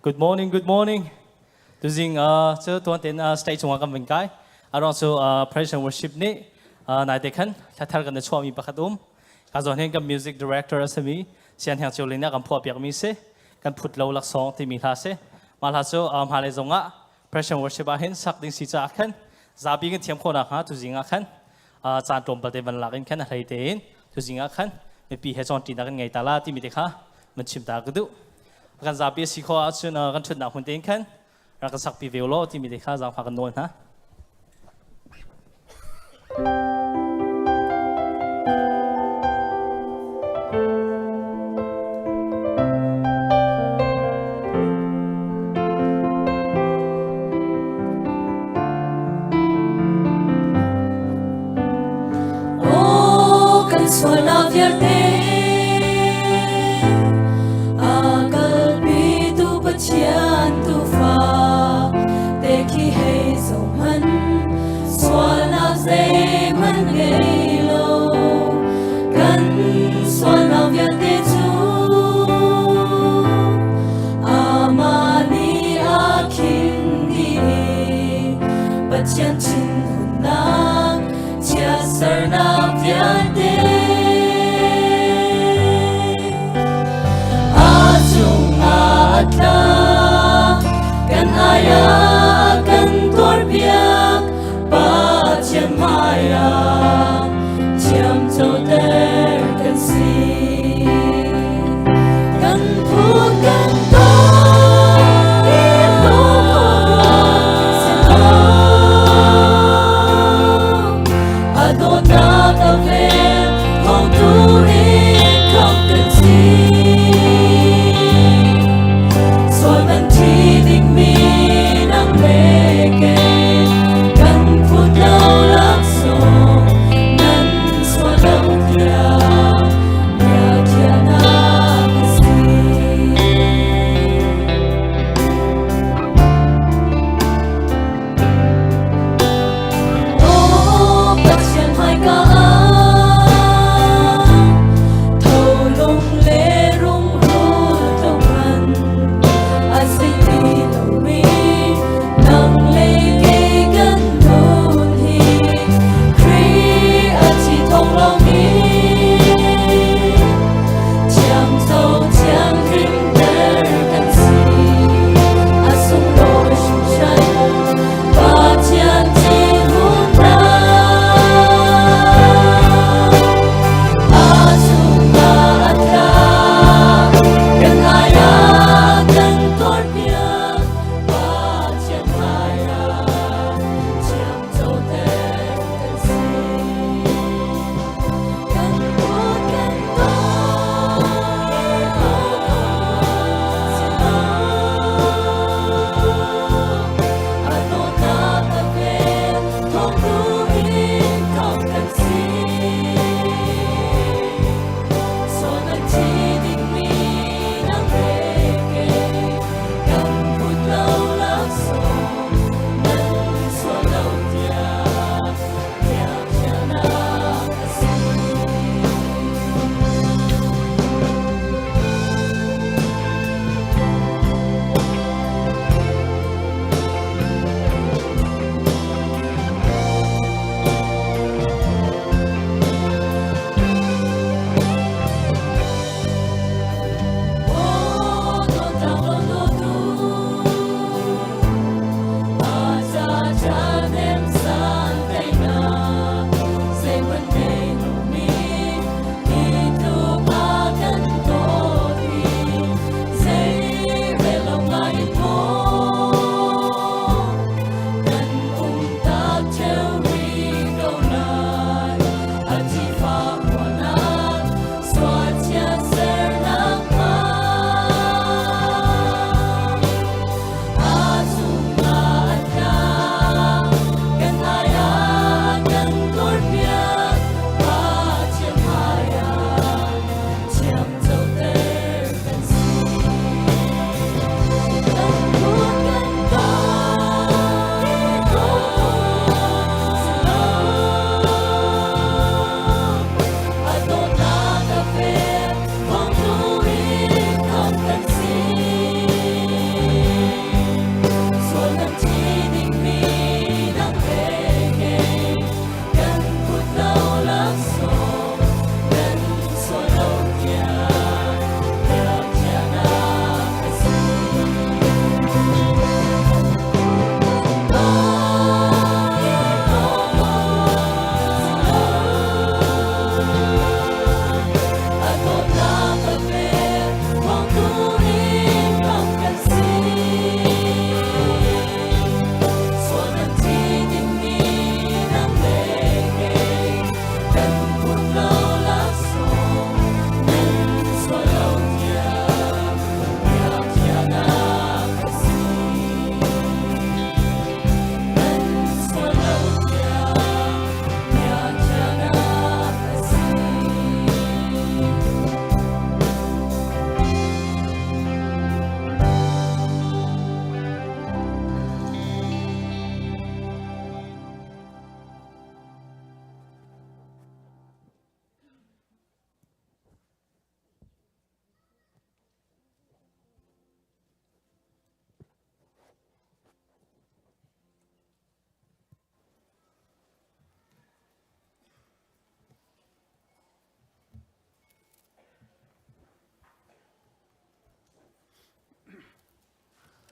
Good morning, good morning. Tuzing cu tuan tein stage cungah kan vun kai. Aruang cu praise and worship nih naite khan hlathar kan i chuahmi pakhat um. Ka zawn hin kan music director a simi Sian Heng Cio Lin nih a kan phuah piakmi si. Kan phut lo laksawng timi hla si. Mah hla cu hmailei zongah praise and worship ah hin sak ding si caah khan zapi kan thiam khawh nakhnga tuzing ah khan caan tlawmpal te van lak in khan a hlei tein tuzing ah khan mipi he cawnṭinak kan ngei ta la timi te kha van chim ta ka duh. Kan zapi a si khawh ahcun kan ṭhutnak hmun tein khan rak kan sakpi ve law timi te kha zaangfah kan nawl hna. Aw kan sualnak vialte a kalpitu Pathian tuufa te khi hei zohhmanh sualnak zeihmanh ngei lo kan sualnak vialte cu amah nih a khin dih i Pathian thinhunnak chiatsernak vialte a cungah a tla kan ai ah kan tuarpiak Pathian hmaiah thiamcoter kan si kan phut kan tuah i A dawtnak a vel thawngtu in khamh kan si. Sual man thi dingmi nang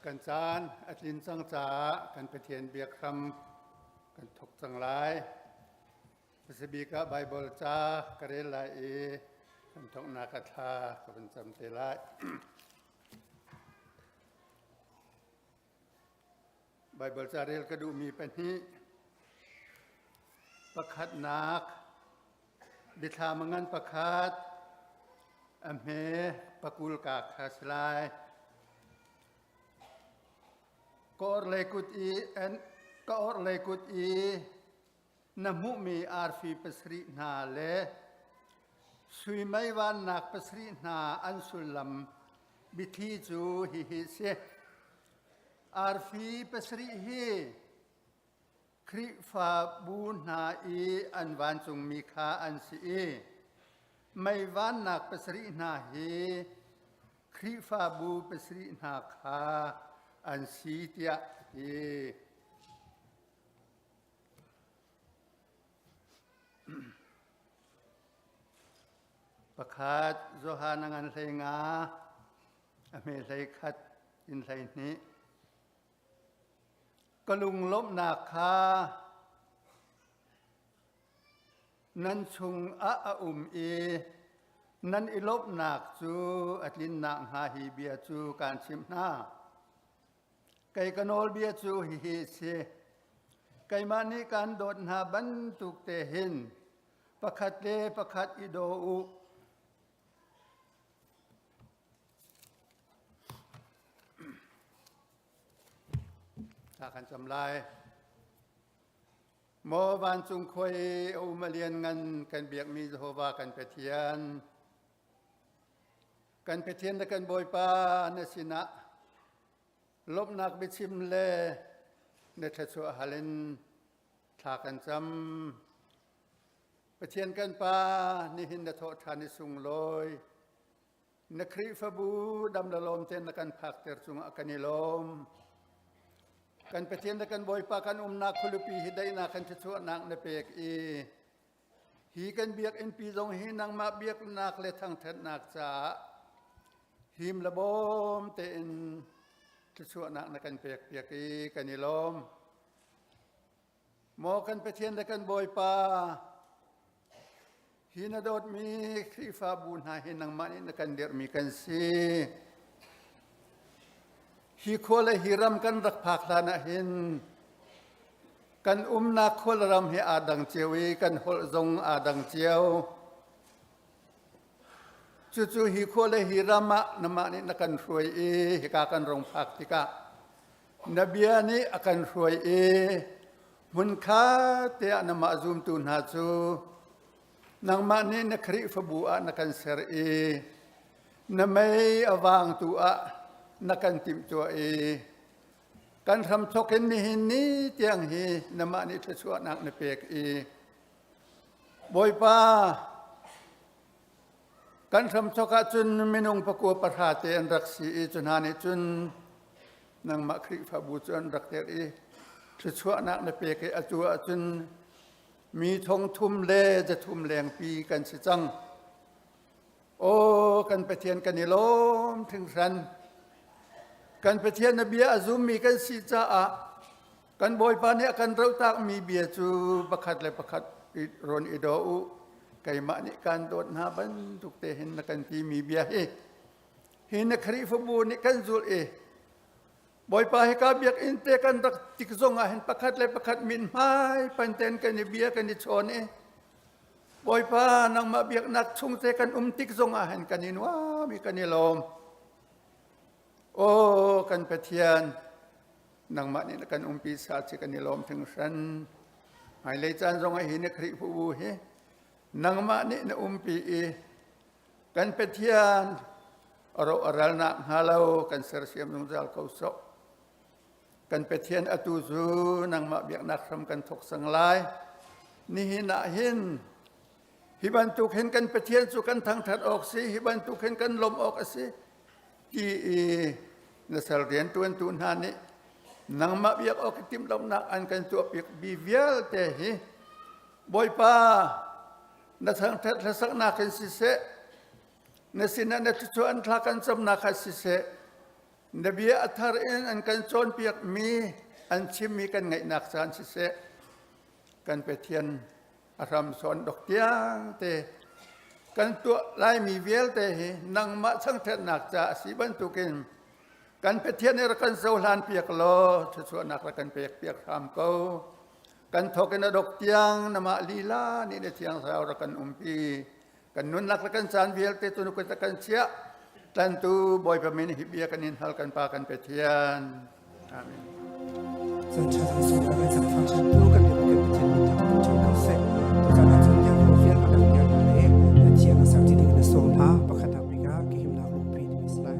Kan caan a tlin cang caah kan Pathian biak hram kan thawk cang lai. Hmasabik ah Baibal ca ka rel lai i kan thawknak a thla ka van cam te lai. Baibal ca rel ka duhmi pahnih. Pakhatnak, biathlam a ngan pakhat, a hme pakul ka kha si lai. Ka orhlei kut i an ka orhlei kut i na hmuhmi arfi pasarih hna le sui meivannak pasarih hna an sullam biathli cu hihi si. Arfi pasarih hi Khrihfabu hna i an vancungmi kha an si i meivannak pasarih hna hi Khrihfabu pasarih hna kha an si tiah a ti. Pakhat Johan a ngan hlei nga, a hme hlei khat in hlei hnih. Ka lunglawmhnak kha nan chungah a um i nan i lawmhnak cu a tlinnak hnga hi bia cu kaan chimh hna. Kei ka nawlbia cu hihi a si. Keimah nih kaan dawt hna bantuk te hin pakhat le pakhat i daw u. Thla kan cam lai. Maw vancung khua i a um a lianngan kan biakmi Jehovah kan Pathian, Kan Pathian le kan Bawipa na sinah lawmhnak biachim le na thluachuah hal in thla kan cam. Pathian kan Pa, nihin na thawh ṭhan i sunglawi. Na Khrihfabu dam le lawm tein na kan phakter cungah kan i lawm. Kan Pathian le kan Bawipa kan umnak khualipi hi daihnak kan thluachuahnak na pek i Hi kan biakinnpi zong hi nangmah biaknak le thangṭhatnak caah him le bawm tein thluachuahnak na kan pekpiak i kan i lawm. Maw kan Pathian le kan Bawipa, hi na dawtmi Khrihfabu hna hi nangmah nih na kan dirhmi kan si. Hi khua le hi ram kan rak phak hlan ah hin Kan umnak khualram hi aa dang cio i kan holh zong aa dang cio. Cucu hi khua le hi ram ah namah nih na kan hruai i hika kan rong phak tikah na bia nih a kan hruai i hmunkha te ah namah zumtu hna cu nangmah nih na Khrihfabu ah na kan ser i na mei a vangtu ah na kan timhtuah i Kan hramthawk in nihin ni tiang hi namah nih thluachuahnak na pek i Bawipa kan hramthawk ahcun minung pakua pahra te an rak si i cu hna nih cun nangmah Khrihfabu cu an rak ter i thluachuahnak na pek i atu ahcun mi thong thum le zathum lengpi kan si cang. Aw kan Pathian kan i lawm hringhran. Kan Pathian na bia a zummi kan si caah kan Bawipa nih a kan rohtakmi bia cu pakhat le pakhat rawn i daw u. Keimah nih kaan dawt hna bantuk te hin na kan timi bia hi hi na Khrihfabu nih kan zulh i Bawipa hika biakinn te kan rak tik zong ah hin pakhat le pakhat min hmai panten kan i bia kan i chawn i Bawipa nangmah biaknak chung te kan um tik zong ah hin kan i nuam i kan i lawm. Aw kan Pathian nangmah nih na kan umpi sa ci kan i lawm hringhran. Hmailei caan zong ah hi na Khrihfabu hi nangmah nih na umpi i Kan Pathian a ro a ral nak hnga lo kan sersiam zungzal ko sawh. Kan Pathian atu cu nangmah biaknak hram kan thok sang lai. Nihin ah hin hi bantuk hin kan Pathian cu kan thangthat awk si, hi bantuk hin kan lawmh awk a si ti i na sal riantuantu hna nih nangmah biak awk i timhlamhnak an kan tuahpiak bi vialte hi Bawipa na thangṭhat hlasaknak in siseh, na sinah na thluachuah an thla kan camnak ah siseh, Na bia a thar in an kan cawnpiakmi an chimmi kan ngaihnak caan siseh, kan Pathian a hram sawn dok tiang te kan tuah laimi vialte hi nangmah changthatnak ca a si bantukin kan Pathian nih rak kan cohlan piak law thluachuahnak rak kan pek piak hram ko. Kan thawk in a dok tiang namah lila nih na thiang thlarau rak kan umpi. Kan nunnak le kan caan vialte tu na kut ah kan chiah. Tlantu Bawipa min hi bia kan in hal kan Pa kan Pathian. Amen. Cun ṭha sung kan zangfang ṭhan tu kan biak kan Pathian min thang tu ṭhan ko seh. Tutan ah cun biak lo vial kan biak hna le na thiang a ser ti ding na sawm hna pakhat ah bik ah ka himnak lungpi timi si lai.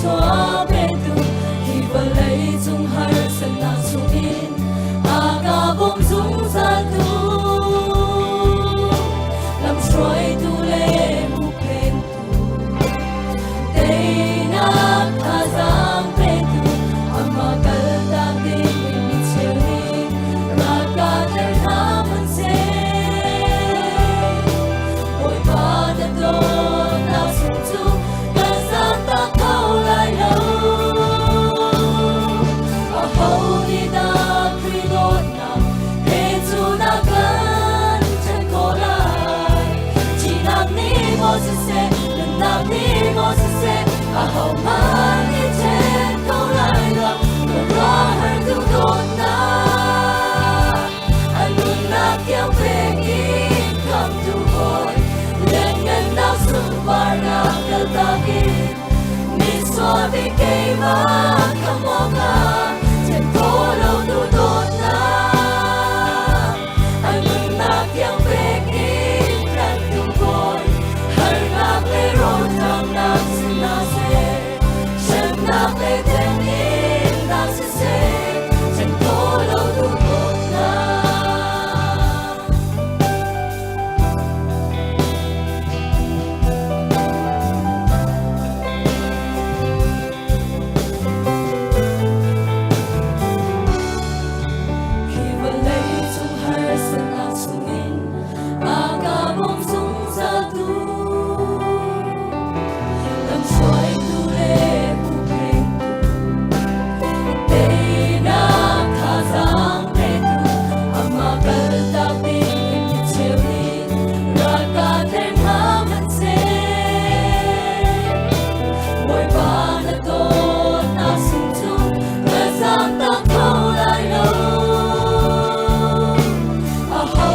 Thluachuah petu hi vawlei cung harsatnak chungin a ka bawm zungzal tu lamhruaitu le hupphengtu teinak thazaang petu amah kaltak ding in mi cheu nih ralkahter hna hmanhseh Bawipa na dawtnak sung cu kan zaangtak kho lai lo. Aho nih dah Khrih dawtnak he cu na kan ṭhen khawh lai? Thihnak nih maw siseh, nunnak nih maw siseh, ahohmanh nih ṭhen kho lai lo. Khuaruahhar tu dawtnak, a nunnak tiang pek in khamhtu Bawi, lianngannak sunparnak kaltak in misual bik keimah khamh awkah ṭhen khawh lo tu dawtnak, a nunnak tiang pek in tlanhtu Bawi, harnak le rawlṭamnak si hna seh, hremnak le temhinnak siseh, ṭhen khawh lo tu dawtnak. Hi vawlei cung harsatnak chungin a ka bawm zungzal tu lamhruaitu le hupphengtu teinak thazaang petu amah kaltak ding in mi cheu nih ralkah ther hna hmanhseh Bawipa na dawtnak sung cu ka zaangtak kho lai lo. Aho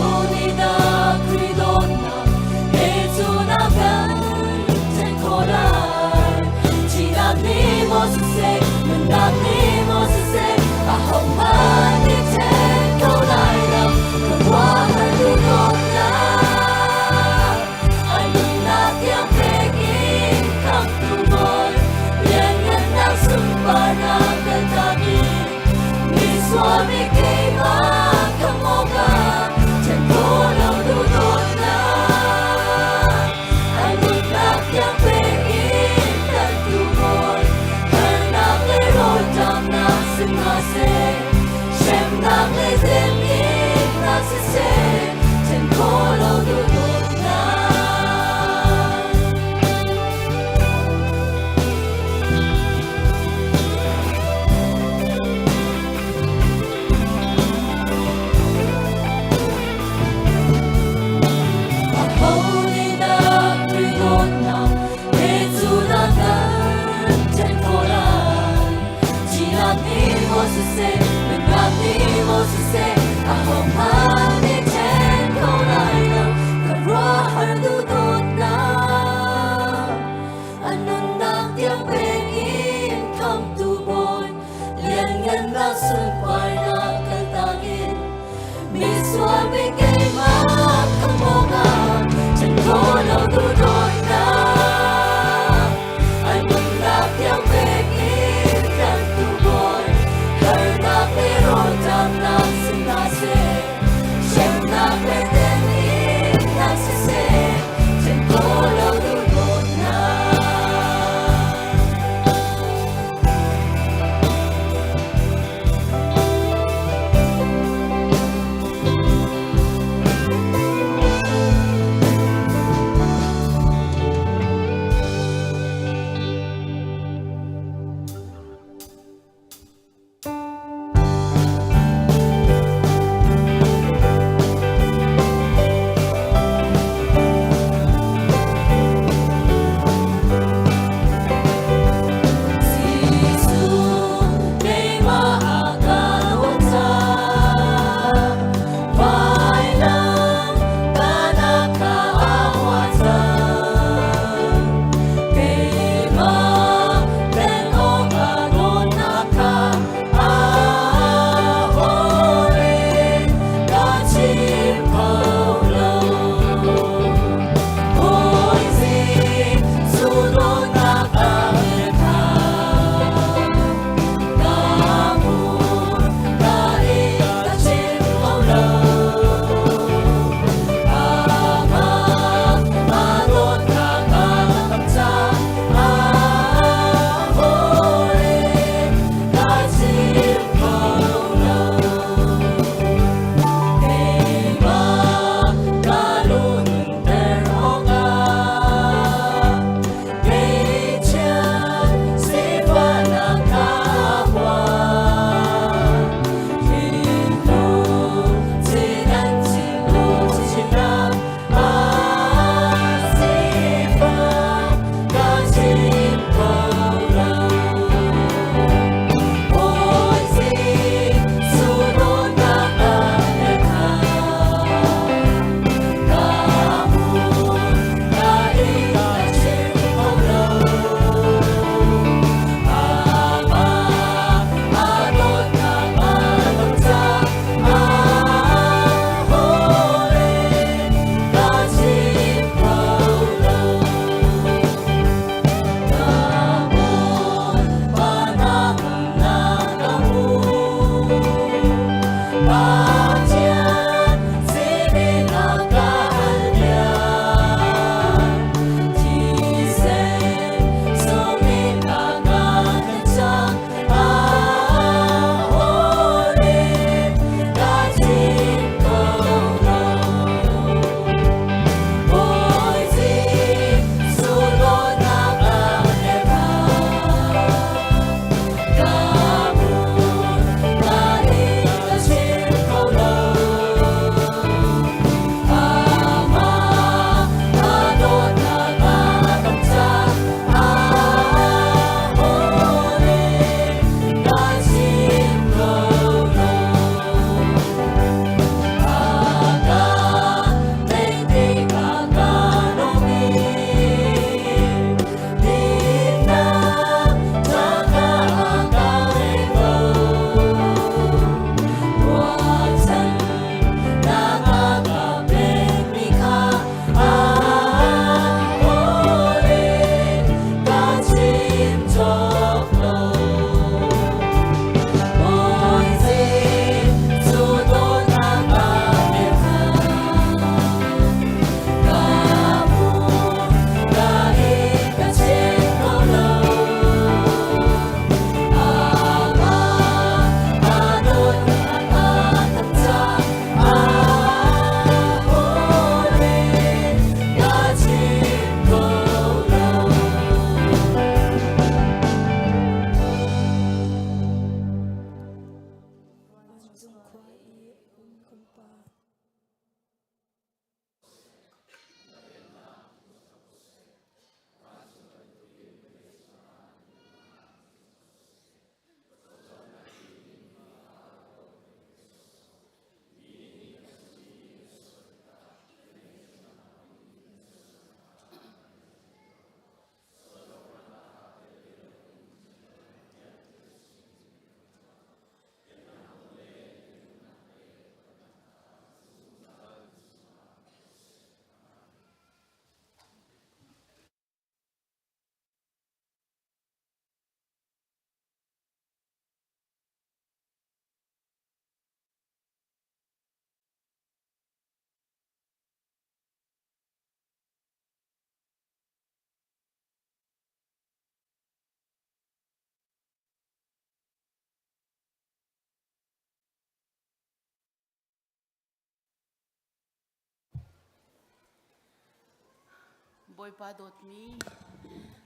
Bawipa dawtmi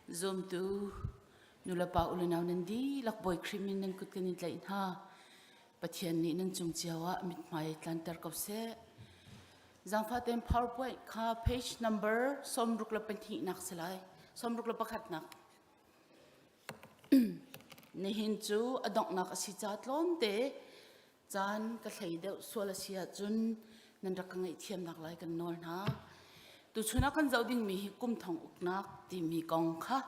zumtu nulepa ulenau nan dihlak Bawi Khrih min nan kut kan in tlaih hna. Pathian nih nan cung cio ah mithmai tlanter ko seh. Zaangfah tein PowerPoint kha page number 62 nak si lai. 61 nak. Nihin cu a donghnak a si ca tlawmte caan ka hlei deuh sual a si ahcun nan rak ka ngaihthiamnak lai kan nawl hna. Tuchun ah kan zoh dingmi hi kum thong uknak timi kong kha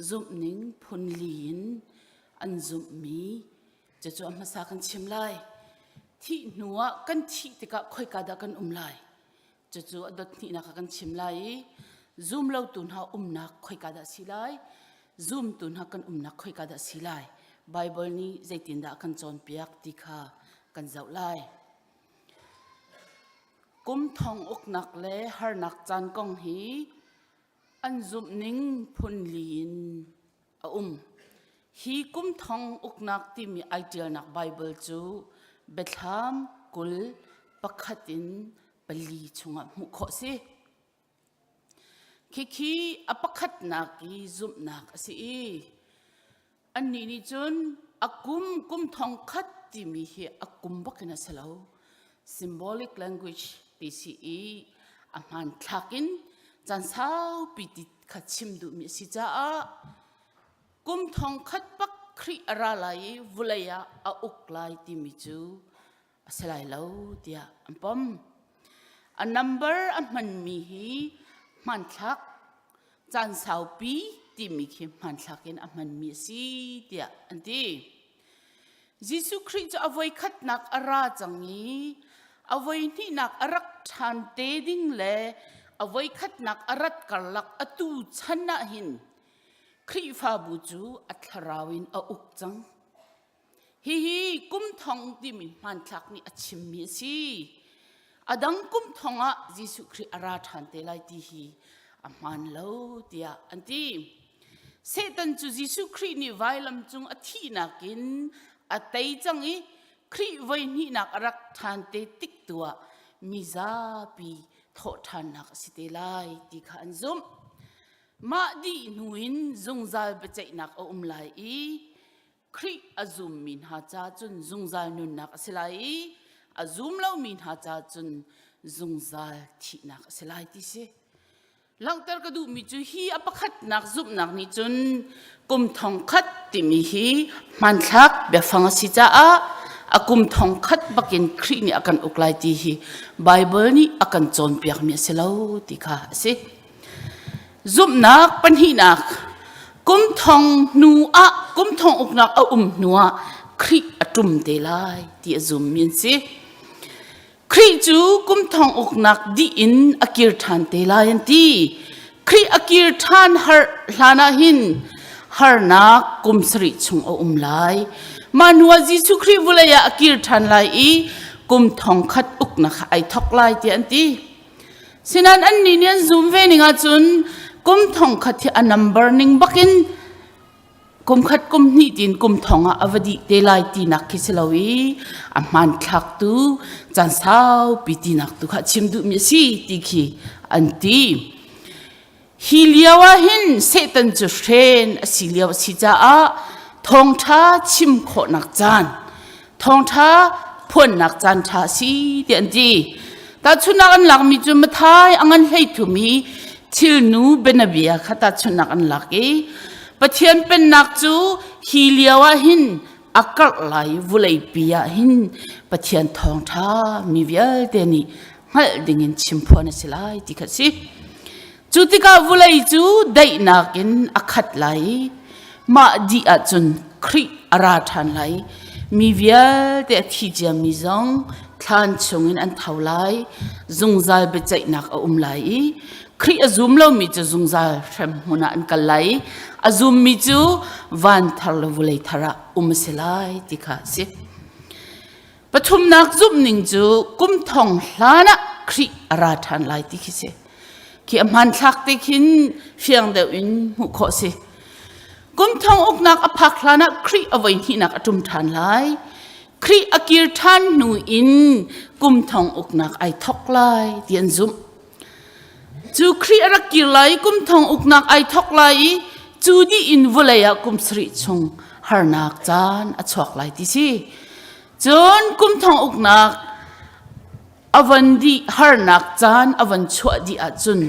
zumhning phun li in an zumhmi cucu a hmasa kan chim lai. Thih hnu ah kan thih tikah khoika dah kan um lai? Cucu a dot hnihnak ah kan chim lai i zum lotu hna umnak khoika dah si lai? Zumtu hna kan umnak khoika dah si lai? Baibal nih zeitindah a kan cawnpiak ti kha kan zoh lai. Kum thong uknak le harnak caan kong hi an zumhning phun li in a um. Hi kum thong uknak timi ai ṭialnak Baibal cu Biathlam 20 pakhat in pali chungah hmuh khawh si. Khikhi a pakhatnak i zumhnak a si i annih nih cun a kum kum thong khat timi hi a kum bak in a si lo. Symbolic language ti si i a hmanthlak in caan saupi ti kha chim duhmi a si caah kum thong khat bak Khrih a ra lai i vulei ah a uk lai timi cu a si lai lo tiah an pom. A number a hmanmi hi hmanthlak caan saupi timi khi hmanthlak in a hmanmi a si tiah an ti. Jesuh Khrih cu a voikhatnak a ra cang i a voihnihnak a rak ṭhan te ding le a voikhatnak a rat karlak atu chan ah hin Khrihfabu cu a thlarau in a uk cang. Hihi kum thong timi hmanthlak nih a chimmi a si. A dang kum thong ah Jesuh Khrih a ra ṭhan te lai ti hi a hmaan lo tiah an ti. Satan cu Jesuh Khrih nih vailam cung a thihnak in a tei cang i Khrih voihnihnak a rak ṭhan te tik tu ah mi zapi thawhṭhannak a si te lai ti kha an zumh. Mah dih hnu in zungzal biaceihnak a um lai i Khrih a zummi hna ca cun zungzal nunnak a si lai i a zum lomi hna ca cun zungzal thihnak a si lai ti si. Langhter ka duhmi cu hi a pakhatnak zumhnak nih cun kum thong khat timi hi hmanthlak biafang a si caah a kum thong khat bakin Khrih nih a kan uk lai ti hi Baibal nih a kan cawnpiakmi a si lo ti kha a si. Zumhnak pahnihnak kum thong hnu ah kum thong uknak a um hnu ah Khrih a ṭum te lai ti a zummi an si. Khrih cu kum thong uknak dih in a kir ṭhan te lai an ti. Khrih a kir ṭhan har hlan ah hin harnak kum sarih chung a um lai. Mah hnuah Jesuh Khrih vulei ah a kir ṭhan lai i kum thong khat uknak kha ai thawk lai tiah an ti. Sinain annih nih an zum ve ning ahcun kum thong khat hi a number ning bakin kum khat kum hnih tiin kum thong ah a va dih te lai tinak khi si lo i a hmanthlak tu caan saupi tinak tu kha chim duhmi a si ti khi an ti. Hi lio ah hin Satan cu hren a si lio a si caah thawngṭha chim khawhnak caan, thawngṭha phuannak caan ṭha a si tiah an ti. Tahchunhnak an lakmi cu Mathai a ngan hlei thum i thilnu bianabia kha tahchunhnak an lak i Pathian pennak cu hi lio ah hin a karh lai vuleipi ah hin Pathian thawngṭha mi vialte nih hngalh dingin chimphuan a si lai ti kha a si. Cu tikah vulei cu daihnak in a khat lai i mah dih ahcun Khrih a ra ṭhan lai. Mi vialte a thi ciami zong thlan chungin an tho lai, zungzal biaceihnak a um lai i Khrih a zum lomi cu zungzal hrem hmun ah an kal lai i a zummi cu van thar le vulei thar ah um a si lai ti kha a si. Pathumnak zumhning cu kum thong hlan ah Khrih a ra ṭhan lai ti khi si. Khi a hmanthlak te khin fiang deuh in hmuh khawh si. Kum thong uknak a phak hlan ah Khrih a voi hnihnak a ṭum ṭhan lai. Khrih a kir ṭhan hnu in kum thong uknak ai thok lai ti an zumh. Cu Khrih a rak kir lai i kum thong uknak ai thawk lai i cu dih in vawlei ah kum sarih chung harnak caan a chuak lai ti si. Cun kum thong uknak a von dih harnak caan a von chuah dih ahcun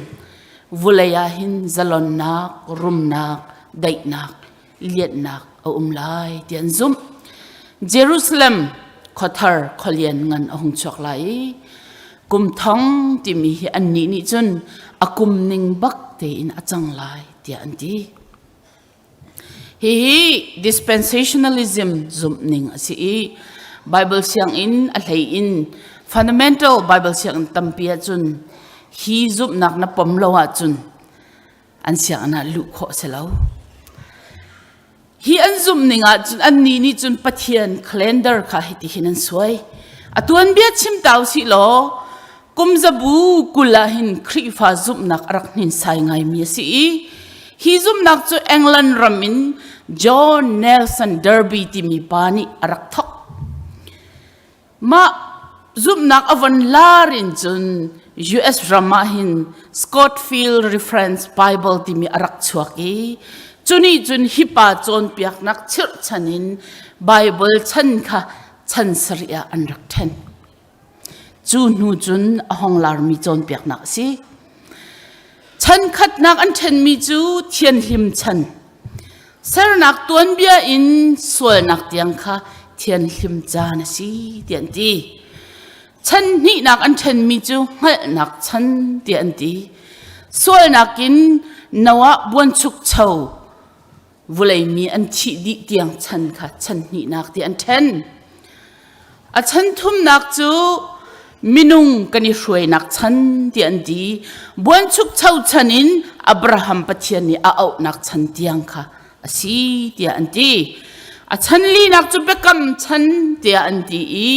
vulei ah hin zalonnak, rumnak, daihnak, lianhnak a um lai ti an zumh. Jerusalem khuathar khualian ngan a hung chuak lai i kum thong timi hi annih nih cun a kum ning bak tein a cang lai tiah an ti. Hihi dispensationalism zumhning a si i Bible sianginn a hlei in fundamental Bible sianginn tampi ahcun hi zumhnak na pom lo ahcun an sianginn ah luh khawh a si lo. Hi an zumhning ahcun annih nih cun Pathian calendar kha hitihin an suai. A tuanbia chim ta usih law Kum zabu 20 ah hin Khrihfa zumhnak a rak hninsai ngaimi a si i hi zumhnak cu England ram in John Nelson Darby timi pa nih a rak thawk. Mah zumhnak a von lar in cun US ram ah hin Scottfield Reference Bible timi a rak chuak i cu nih cun hi pa cawnpiaknak chirhchan in Bible chan kha chan sarih ah an rak ṭhen. Cu hnu cun a hong larmi cawnpiaknak a si. Chan khatnak an ṭhenmi cu thianhlim chan. Sernak tuanbia in sualnak tiang kha thianhlim caan a si tiah an ti. Chan hnihnak an ṭhenmi cu hngalhnak chan tiah an ti. Sualnak in Noah buanchukcho vulei mi an thih dih tiang chan kha chan hnihnak ti an ṭhen. A chan thumnak cu minung kan i hruainak chan ti an ti. Buanchukcho chan in Abraham Pathian nih a auhnak chan tiang kha a si tiah an ti. A chan linak cu biakam chan tiah an ti i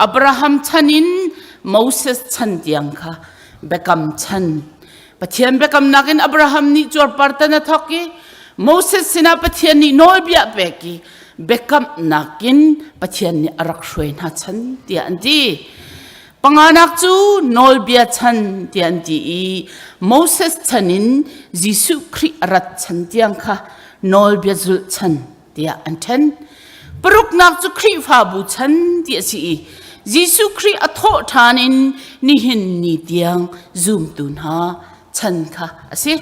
Abraham chan in Moses chan tiang kha biakam chan Pathian biakamnak in Abraham nih cuarpartan a thawk i Moses sinah Pathian nih nawlbia a pek i biakamnak in Pathian nih a rak hruai hna chan tiah an ti. Panganak cu nawlbia chan tiah an ti i Moses chan in Jesuh Khrih a rat chan tiang kha nawlbia zulh chan tiah an ṭhen. Paruknak cu Khrihfabu chan ti a si i Jesuh Khrih a thawh ṭhan in nihin ni tiang zumtu hna chan kha a si.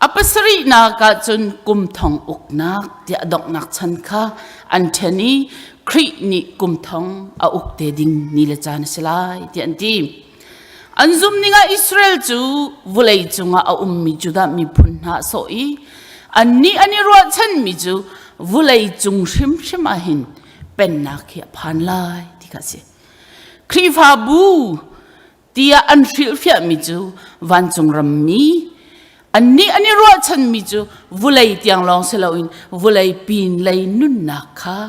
A pasarihnak ah cun kum thong uknak tiah a donghnak chan kha an ṭhen i Khrih nih kum thong a uk te ding ni le caan a si lai tiah an ti. An zumhning ah Israel cu vawlei cungah a ummi Judah miphun hna a sawh i annih an i ruahchanmi cu vawlei cung hrimhrim ah hin pennak hi a phan lai ti kha a si. Khrihfabu tiah an hrilhfiahmi cu vancung rammi annih an i ruahchanmi cu vulei tiang lawng si loin vulei pin lei nunnak kha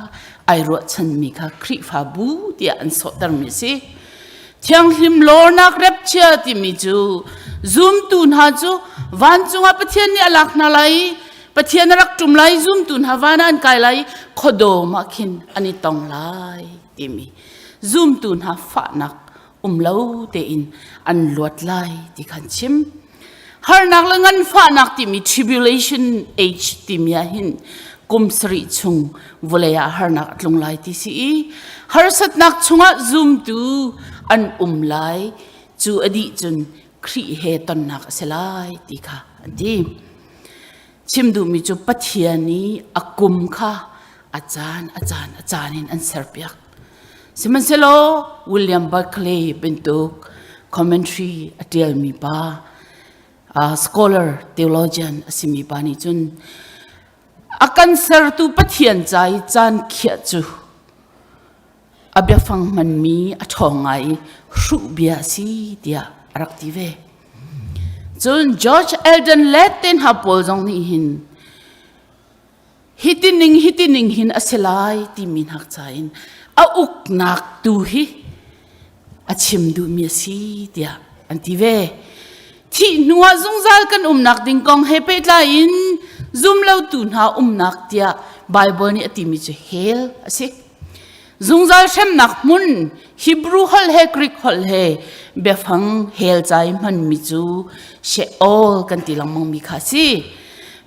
ai ruahchanmi kha Khrihfabu tiah an sawhtermi a si. Thianghlim lawrnak repchia timi cu zumtu hna cu vancung ah Pathian nih a lak hna lai i Pathian a rak ṭum lai zumtu hna van ah an kai lai i khuadawm ah khin an i tong lai timi zumtu hna fahnak um lo tein an luat lai ti khan chim. Harnak le nganfahnak timi tribulation age timi ah hin kum sarih chung vawlei ah harnak a tlung lai ti si i harsatnak chungah zumtu an um lai cu a dih cun Khrih he tonnak a si lai ti kha an ti. Chim duhmi cu Pathian i a kum kha a caan a caan a caan in an serpiak. Sihmanhsehlaw William Barclay bantuk commentary a ṭialmi pa, scholar theologian a simi pa nih cun a kan sertu Pathian ca i caan khiah cu a biafang hmanmi a ṭhawng ngai i hruh bia a si tiah a rak ti ve. Cun George Eldon Lett te hna pawl zong nih hin Hiti ning hiti ning hin a si lai timi hnak ca in a uknak tu hi a chim duhmi a si tiah an ti ve. Thih hnuah zungzal kan umnak ding kong he pehtlai in zumlotu hna umnak tiah Baibal nih a timi cu hell a si. Zungzal hremnak hmun Hebrew holh he Greek holh he biafang hell ca i hmanmi cu Sheol kan ti lengmang mi kha a si.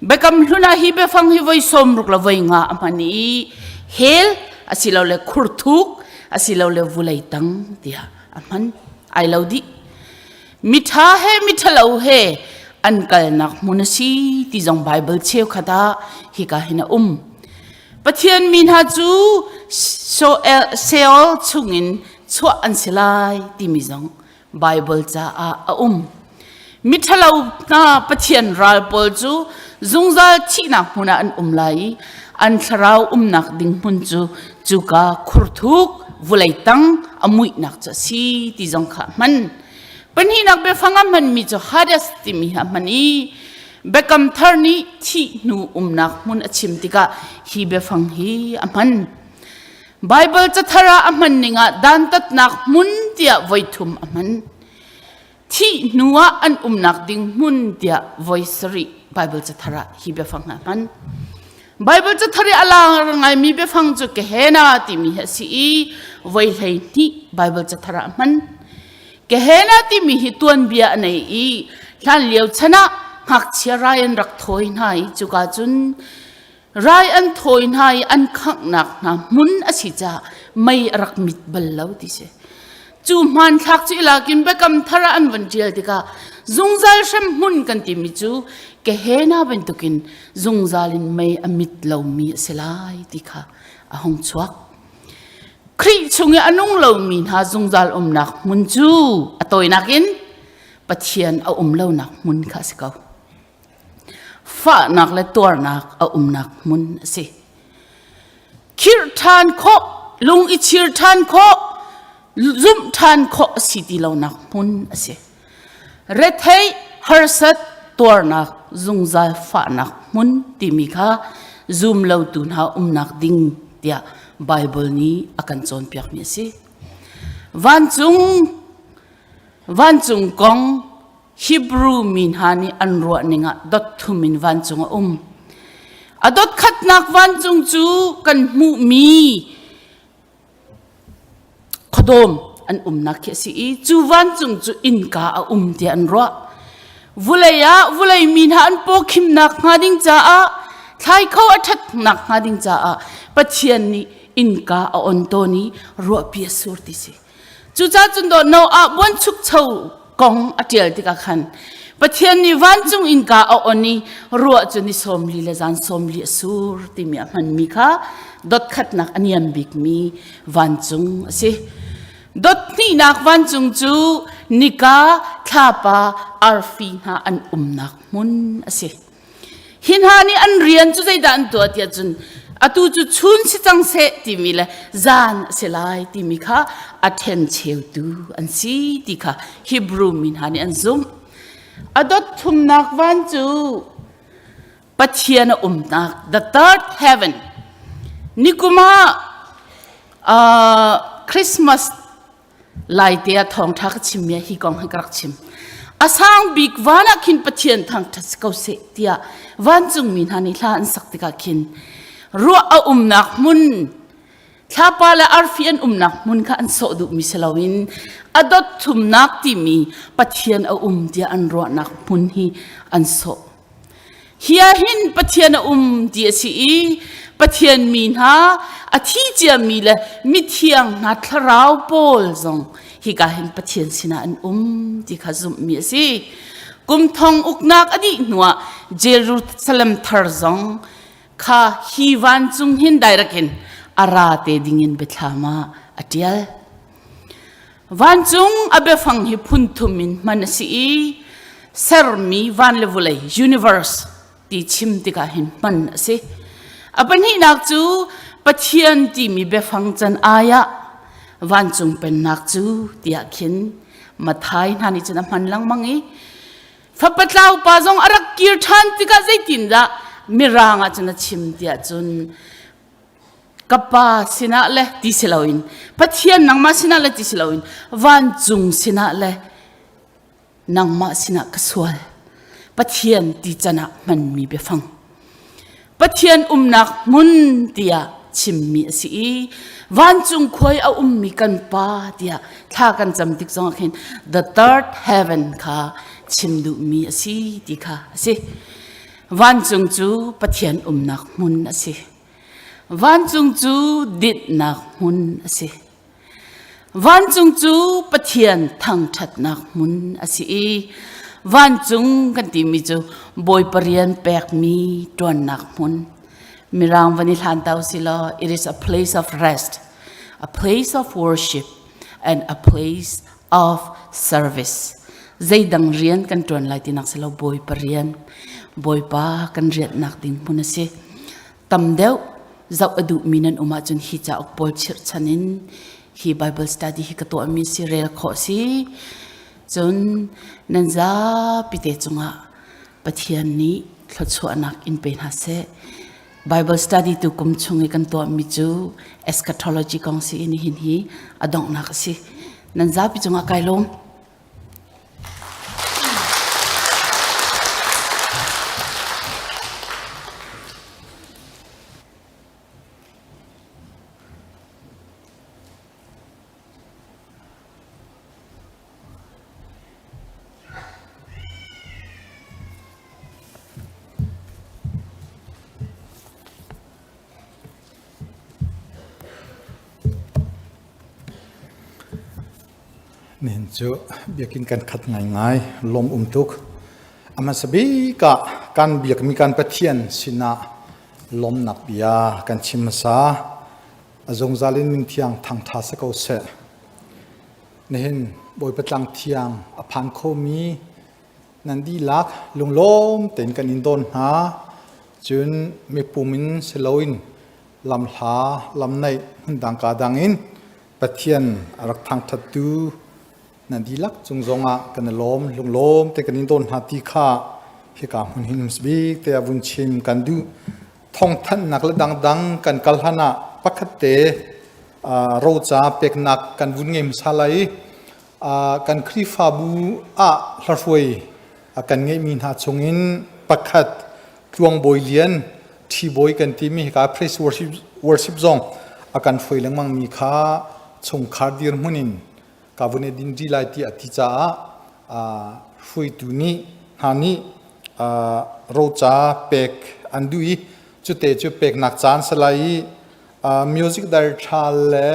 Biakam hlun ah hi biafang hi voi 60 le voi nga a hman i hell asilole khurthuk asilole vulei tang tiah a hman. Ai lo dih. Miṭha he miṭhalo he an kalnak hmun a si ti zong Baibal cheukhat ah hika hin a um. Pathian mi hna cu Sheol chungin chuah an si lai timi zong Baibal caah a um. Miṭhalo hna Pathian ral pawl cu zungzal thihnak hmun ah an um lai i an thlarau umnak ding hmun cu cuka khurthuk vulei tang a muihnak cu a si ti zong kha a hman. Pahnihnak biafang a hmanmi cu Hades timi hi a hman i Biakam Thar nih thih hnu umnak hmun a chim tikah hi biafang hi a hman. Baibal cathar ah a hman ning ah dantatnak hmun tiah voithum a hman. Thih hnu ah an umnak ding hmun tiah voi sarih Baibal cathar ah hi biafang hi a hman. Baibal cathar i a laar ngaimi biafang cu Gehenna timi hi a si i voi 12 Baibal cathar ah a hman. Gehenna timi hi tuanbia a nei i hlanlio chan ah ngakchia rai an rak thawi hna i cuka cun rai an thawi hna i an khanghnak hna hmun a si caah mei a rak mit bal lo ti si. Cu hmanthlak cu ilakin biakam thar ah an van ṭial tikah zungzal hrem hmun kan timi cu Gehenna bantukin zungzal in mei a mit lomi a si lai ti kha a hung chuak. Khrih chung i a nung lomi hna zungzal umnak hmun cu a tawinak in Pathian a um lonak hmun kha a si ko. Fahnak le tuarnak a umnak hmun a si. Khirh ṭhan khawh, lung i chir ṭhan khawh, zumh ṭhan khawh a si ti lonak hmun a si. Rethei, harsat, tuarnak, zungzal fahnak hmun timi kha zum lotu hna umnak ding tiah Baibal nih a kan cawnpiakmi a si. Vancung vancung kong Hebrew mi hna nih an ruah ning ah dot thum in vancung a um. A dot khatnak vancung cu kan hmuhmi khuadawm an umnak khi a si i cu vancung cu innka a um tiah an ruah. Vulei ah vulei mi hna an pawkhimnak hnga ding caah thlai kho a ṭhatnak hnga ding caah Pathian nih innka a on tawn i ruahpi a sur ti si. Cucaah cun dawh Noah buanchukcho kong a ṭial tikah khan Pathian nih vancung innka a on i ruah cu ni 40 le zan 40 a sur timi a hmanmi kha dotkhatnak a niam bikmi vancung a si. Dot hnihnak vancung cu nika, thlapa, arfi hna an umnak hmun a si. Hi hna nih an rian cu zeidah an tuah tiah cun atu cu chun si cang seh timi le zan a si lai timi kha a ṭhencheutu an si ti kha Hebrew mi hna nih an zumh. A dot thumnak van cu Pathian a umnak the third heaven. Nikum ah Christmas Laite ah thawngṭha ka chimmi ah hi kong hi ka rak chim. A sang bik van ah khin Pathian thangṭhat si ko seh tiah vancungmi hna nih hla an sak tikah khin ruah a umnak hmun thlapa le arfi an umnak hmun kha an sawh duhmi si loin a dot thumnak timi Pathian a um tiah an ruahnak hmun hi an sawh. Hi ah hin Pathian a um ti a si i Pathian mi hna a thi ciami le mithiang hna thlarau pawl zong hika hin Pathian sinah an um ti kha zumhmi a si. Kum thong uknak a dih hnuah Jerusalem thar zong kha hi vancung hin direct in a ra te dingin biathlam ah a ṭial. Vancung a biafang hi phun thum in hman a si i sermi van le vawlei universe ti chim tikah hin hman a si. A pahnihnak cu Pathian timi biafang can ai ah vancung pennak cu tiah khin Mathai hna nih cun a hman lengmang i fapa tlau pa zong a rak kir ṭhan tikah zeitindah mirang ah cun a chim tiah cun ka pa sinah le ti si loin Pathian nangmah sinah le ti si loin vancung sinah le nangmah sinah ka sual Pathian ti can ah hmanmi biafang Pathian umnak hmun tiah. chimmi a si i vancung khuai a ummi kan pa tiah thla kan cam tik zongah khin the third heaven kha chim duhmi a si ti kha a si. Vancung cu Pathian umnak hmun a si. Vancung cu dinhnak hmun a si. Vancung cu Pathian thangṭhatnak hmun a si i vancung kan timi cu Bawipa rian pekmi ṭuannak hmun. Mirang van i hlan ta usilaw it is a place of rest, a place of worship, and a place of service. Zeidang rian kan ṭuan lai tinak si lo Bawipa rian, Bawipa kan rianhnak ding hmun a si. Tam deuh zoh a duhmi nan um ahcun hi cauk pawl chirhchan in hi Bible study hi ka tuahmi si rel khawh si. Cun nan zapi te cungah Pathian nih thluachuahnak in pe hna seh. Bible study tu kum chung i kan tuahmi cu eschatology kong si i nihin hi a donghnak a si. Nan zapi cungah kai lawm. Nihin cu biakinn kan khat ngaingai, lawm um tuk. A hmasa bik ah kan biakmi kan Pathian sinah lawmnak bia kan chim hmasa. A zungzal in min thiang thangṭha si ko seh. Nihin Bawipa tlang thiang a phan khomi nan dihlak lunglawm tein kan in dawn hna. Cun mipum in si loin lamhla lamnaih hmundang ka dang in Pathian a rak thangṭhattu nan dihlak cung zongah kan i lawm lunglawm te kan in dawn hna ti kha hika hmun hin bik te ah vun chim kan duh. Thawngthanhnak le dangdang kan kal hlan ah pakhat te roca peknak kan vun ngei hmasa lai i kan Khrihfabu ah hlahruai kan ngeihmi hna chungin pakhat Tluang Bawi Lian Ṭhi Bawi kan timi hika praise worship, worship zong a kan hruai lengmang mi kha chungkhar dirhmun in ka vun i din ri lai ti a ti caah hruaitu nih hna nih roca pek an duh i cute cu peknak caan si lai i music director le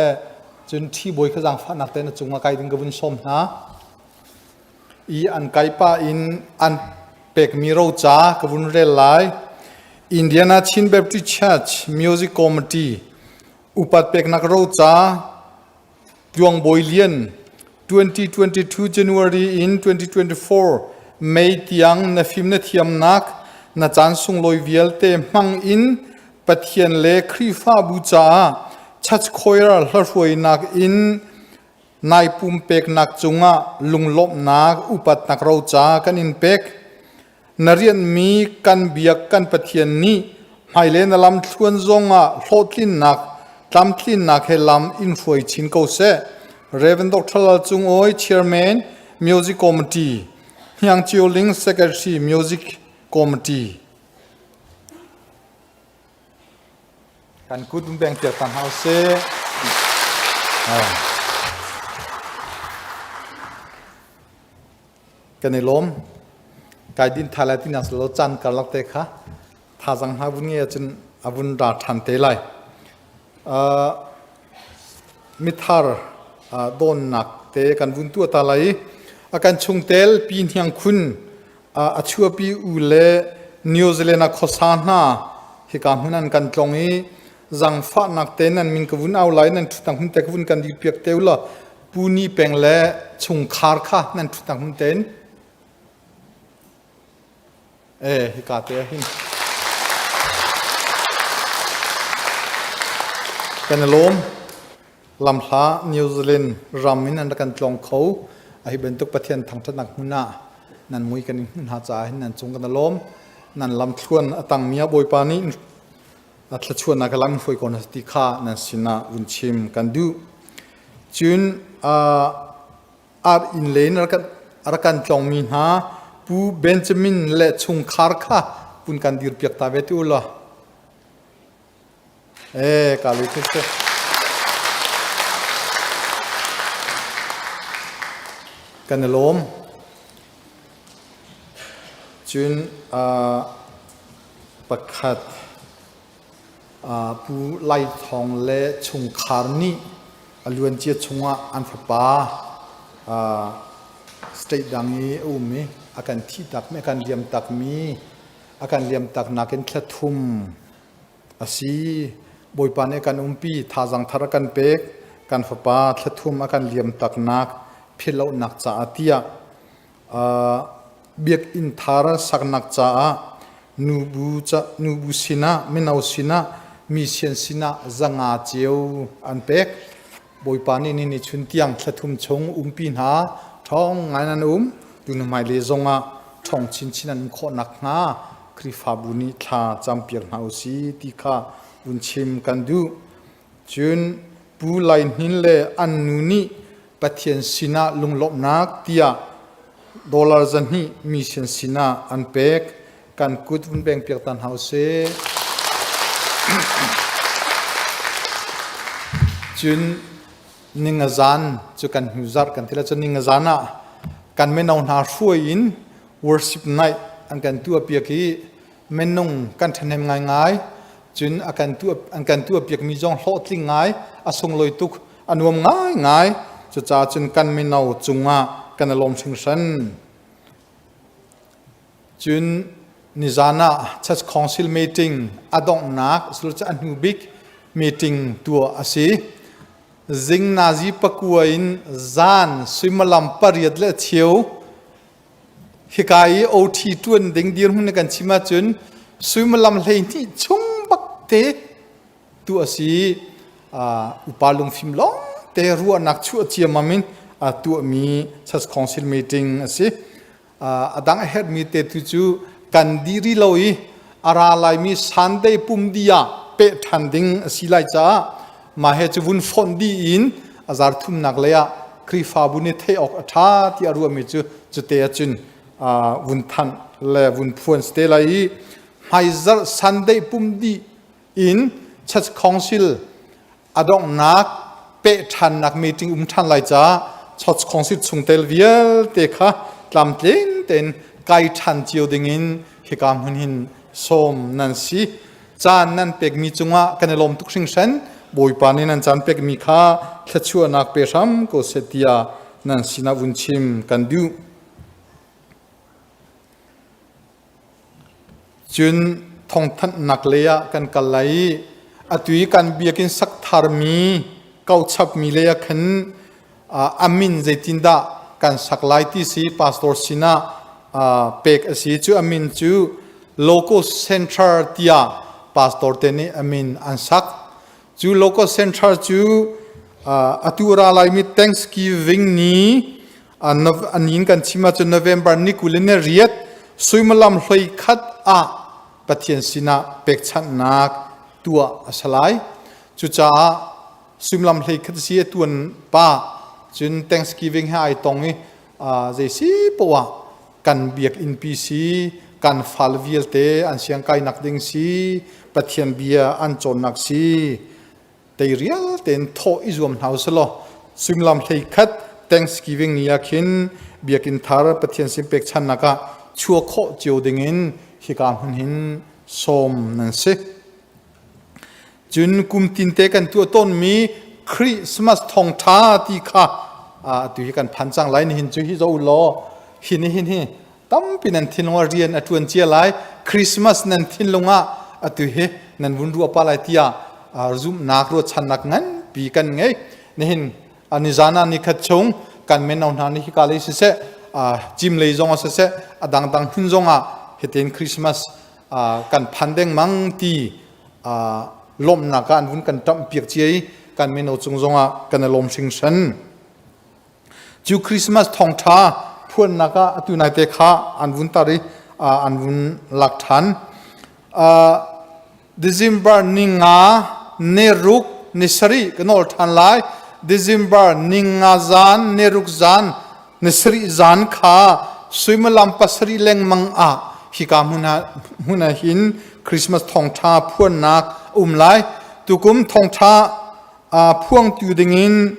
cun ṭhi bawi kha zaangfahnak tein a cungah kai ding ka vun sawm hna i an kai pah in an pekmi roca ka vun rel lai. Indiana Chin Baptist Church Music Committee upat peknak roca Tluang Bawi Lian 2022 January in 2024 May tiang na fim na thiamnak na caan sunglawi vialte hmang in Pathian le Khrihfabu caah church choir hlahruainak in nai pumpeknak cungah lunglawmhnak upatnak roca kan in pek. Na rianhmi kan biak kan Pathian nih hmailei na lamthluan zongah hlawhtlinnak tlamtlinnak he lam in hruai chin ko seh. Rev. Dr. Lal Cung Awi, Chairman, Music Committee, Hniang Cio Ling, Secretary, Music Committee. Kan kut beng piak ta hna usih. Kan i lawm. Kai din tha lai tinak lo caan karlak te kha thazang hna vun nge ahcun a vun ra ṭhan te lai. Mithar dawnnak te kan vun tuah ta lai i a kan chungtel pi hniang khun a chuapi u le New Zealand a khuasa hna hika hmun an kan tlong i zangfahnak te nan min ka vun au lai nan ṭhutnak hmun te ka vun kan dir piak te u law pu ni peng le chungkhar kha nan ṭhutnak hmun tein e hika te ah hin kan i lawm lamhla New Zealand ram in an rak kan tlawng kho a hi bantuk Pathian thangṭhatnak hmun ah nan mui kan in hmun hna caah hin nan cung kan i lawm nan lam thluan a tangmi ah Bawipa nih a thluachuahnak lam hruai ko hna ti kha nan sinah vun chim kan duh cun ar inn le in rak kan tlawngmi hna Pu Benjamin le chungkhar kha pun kan dirpiak ta ve ti u law. E ka lu tuk te. Kan i lawm. Cun pakhat Pu Lai Thawng le chungkhar nih a luancia chungah an fapa state dang i a um i a kan thih takmi, a kan liam takmi, a kan liam taknak in thla thum a si. Bawipa nih a kan umpi, thazaang thar a kan pek, kan fapa thla thum a kan liam taknak philhlonak caah tiah biakinn thar saknak caah nubu nubu sinah mino sinah mission sinah zanga cio an pek. Bawipa nih ni chun tiang thla thum chung umpi hna ṭhawng ngai nan um. Tunu hmailei zongah ṭhawng chinchin an um khawh nakhnga Khrihfabu nih thla campiak hna u si ti kha vun chim kan duh. Cun Pu Lai Hnin le an nu nih Pathian sinah lunglawmhnak tiah dollar 200 mission sinah an pek. Kan kut vun beng piak ta hna u sih. Cun ningazan cu kan hnu zarh kan ti la cun ningazan ah kan mino hna hruai in worship night an kan tuah piak i minung kan ṭhahnem ngaingai cun a kan tuah an kan tuah piakmi zong hlawhtling ngai a sunglawi tuk a nuam ngaingai cucaah cun kan mino cungah kan i lawm hringhran cun nizan ah church council meeting a donghnak cu a hnu bik meeting tuah a si zing nazi pakua in zan suimilam pariat le cheu Hika i OT ṭuan ding dirhmun kan chim ahcun suimilam 12 chung bak te tu a si. Upa lungfim lawng te ruahnak chuah ciammam in tuahmi Church Council meeting a si. A dang a herhmi te tu cu kan diri lo i a ra laimi Sunday pum di ah peh ṭhan ding a si lai caah mah he cu vun fonh dih in a zar thumnak lei ah Khrihfabu nih theih awk a ṭha ti a ruahmi cu cute ahcun vun thanh le vun phuan si te lai i hmaizarh Sunday pum dih in Church Council a donghnak peh ṭhannak meeting um ṭhan lai caah Church Council chungtel vialte kha tlamtling tein kai ṭhan cio dingin hika hmun hin sawm nan si. Caan nan pekmi cungah kan i lawm tuk hringhran. Bawipa nih nan caan pekmi kha thluachuahnak pe hram ko seh tiah nan sinah vun chim kan duh. Cun thawngthanhnak lei ah kan kal lai i atu i kan biakinn sak tharmi kauchapmi lei ah khan a min zeitindah kan sak lai ti si pastor sinah pek a si. Cu a min cu Local Center tiah pastor te nih a min an sak. Cu Local Center cu atu ra laimi Thanksgiving ni anin kan chim ahcun November ni 28 suimilam 11 ah Pathian sinah pekchanhnak tuah a si lai. Cucaah suimilam 11 si a tuan pa cun Thanksgiving he ai tong i zei si poah kan biakinn pi si kan fal vialte an siang kainak ding si Pathian bia an cawnnak si teirial tein thawh i zuam hna usih suimilam 11 Thanksgiving ni ah khin biakinn thar Pathian sin pekchannak ah chuah khawh cio dingin hika hmun hin sawm nan si. Cun kum tinte kan tuah tawnmi Christmas thawngṭha ti kha atu hi kan phan cang lai nihin cu hi zo law hi nihin hi tampi nan thinlung ah rian a ṭuan cia lai Christmas nan thinlung ah atu hi nan vun ruah pa lai tiah zumhnak ruahchannak nganpi kan ngei nihin nizan ah nikhat chung kan mino hna nih hika lei siseh cim lei zong ah siseh a dangdang hmun zong ah hitin Christmas kan phan dengmang ti lawmhnak ah an vun kan ṭamh piak cia i kan mino cung zongah kan i lawm hringhran. Cu Christmas thawngṭha phuannak ah atu naite kha an vun tar i an vun lak ṭhan. December ni nga ni ruk ni sarih ka nawl ṭhan lai. December ni nga zan ni ruk zan ni sarih zan kha suimilam pasarih lengmang ah hika hmun ah hin Christmas thawngṭha phuannak um lai. Tukum thawngṭha phuangtu dingin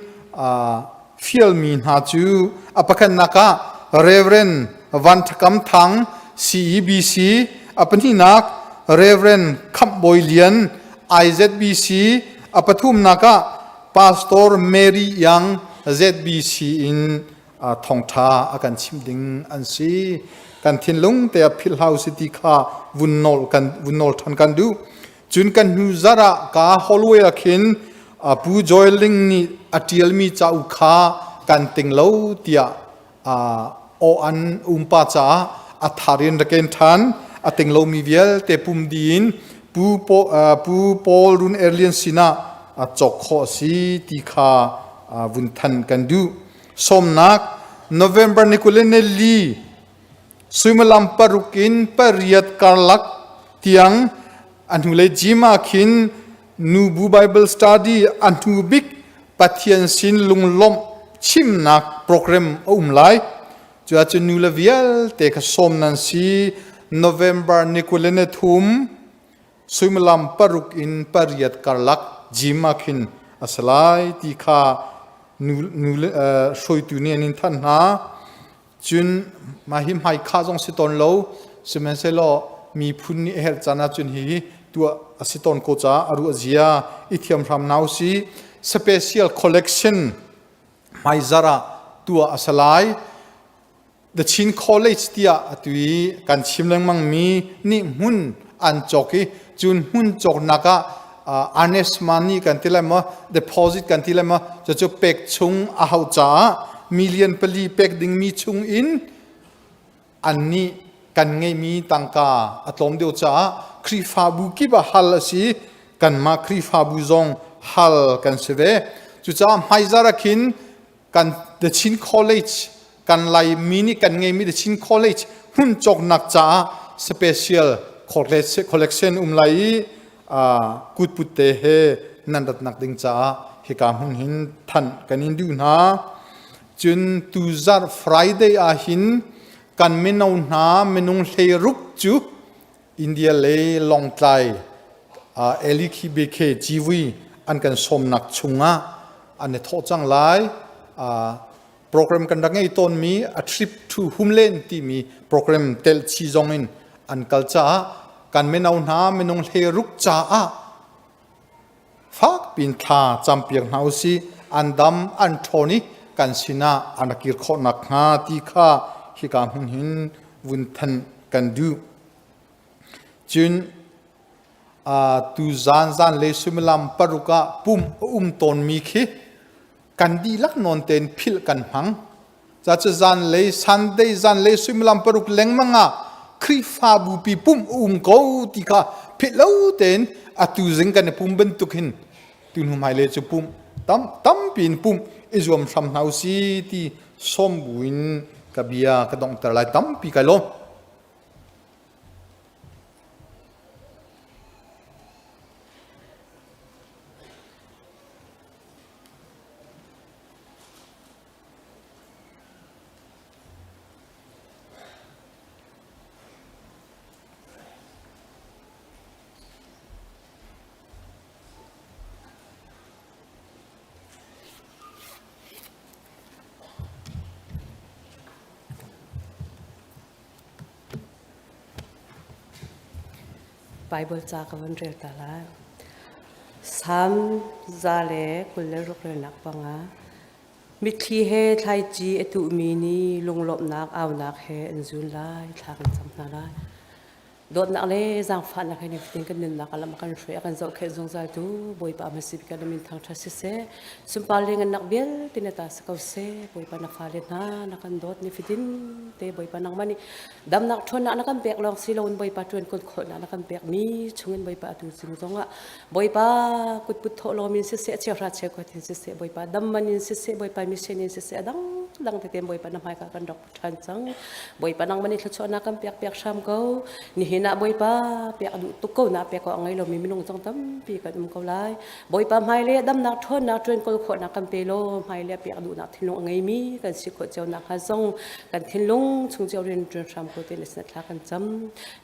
fialmi hna cu a pakhatnak ah Reverend Van Ṭha Kam Thang CEBC, a pahnihnak Reverend Khamh Bawi Lian IZBC, a pathumnak ah Pastor Mary Young ZBC in thawngṭha a kan chimh ding an si. Kan thinlung te ah philh hau si ti kha vun nawl kan vun nawl ṭhan kan duh. Cun kan hnu zarh ah ka hallway ah khin Pu Joy Ling nih a ṭialmi cauk kha kan ting lo tiah aw an umpa caah a thar in rak en ṭhan. A ting lomi vialte pum dih in Pu Pu Paul Run Erlian sinah cawk khawh a si ti kha vun thanh kan duh. Sawmnak November ni 24 suimilam 6 in 8 karlak tiang a hnulei gym ah khin nubu Bible study a hnu bik Pathian sin lunglawmh chimnak program a um lai. Cu ahcun nu le vialte kha sawm nan si. November ni 23 suimilam 6 in 8 karlak gym ah khin a si lai ti kha nu, nu hruaitu nih an in thanh hna. Cun mah hi hmaikhah zong si tawn lo, sihmanhsehlaw miphun nih a herh caan ahcun hihi tuah a si tawn ko caah a ruah zia i thiam hram hna usih. Special collection hmaizarh ah tuah a si lai. The Chin College tiah atu i kan chim lengmang mi nih hmun an cawk i cun hmun cawknak ah earnest money kan ti lai maw deposit kan ti lai maw cucu pek chung a hauh caah million pali pek dingmi chung in annih kan ngeihmi tangka a tlawm deuh caah Khrihfabu kip ah hal a si kanmah Khrihfabu zong hal kan si ve cucaah hmaizar ah khin kan The Chin College kan Laimi nih kan ngeimi The Chin College hmun cawknak caah special collection um lai i kutput te he nan ratnak ding caah hika hmun hin thanh kan in duh hna. Cun tuzarh Friday ah hin kan mino hna minung 16 cu India lei Lawngtlai LKBK civui an kan sawmnak chungah an i thawh cang lai. Program kan rak ngei tawnmi a trip to Humlen timi program tel chi zong in an kal caah kan mino hna minung 16 caah fak pin thla campiak hna usih an dam an ṭhawn i kan sinah an rak kir khawh nakhnga ti kha hika hmun hin vun thanh kan duh. Cun tu zan zan le suimilam 6 ah pum a um tawnmi khi kan dihlak nawn tein philh kan hmang. Ca cu zanlei Sunday zanlei suimilam 6 lengmang ah Khrihfabu pi pumh a um ko ti kha philh lo tein atu zing kan i pum bantuk hin tu hnu hmailei cu pumh tam tampi in pumh i zuam hram hna usi ti sawm buin ka bia ka donghter lai tampi kai lawm. Bible ca ka van rel ta lai. Salm 126 relnak 5. Mitthli he thlaici a tuhmi nih lunglawmhnak aunak he an zun lai, thla kan cam hna lai. Dawtnak le zaangfahnak he nifatin kan nunnak a lam a kan hruai a kan zohkhenh zungzal tu Bawipa hmasi bik na min thangṭhat siseh. Sunpar le ngannak vialte na ta si ko seh. Bawipa na fale hna na kan dawt nifatin te Bawipa nangmah nih damnak ṭhawnnak na kan pek lawng si loin Bawipa ṭuan kun khawhnak na kan pek mi chungin Bawipa atu cung zongah Bawipa kutput thawh lawm in siseh chiahra chiakhuat in siseh Bawipa dam man in siseh Bawipa mission in siseh a dang. dang tete Bawipa na hmaika kan rak put ṭhan cang. Bawipa nangmah nih thluachuahnak kan pek piak hram ko. Nihin ah Bawipa pek duh tuk ko na pek ko a ngei lomi minung zong tampi kan um ko lai. Bawipa hmailei ah damnak ṭhawnnak ṭuan kawl khawhnak kan pe law hmailei ah pek duhnak thinlung a ngeimi kan si khawh cio nakhnga zong kan thinlung chung cio rian ṭuan hram ko ti na sin thla kan cam.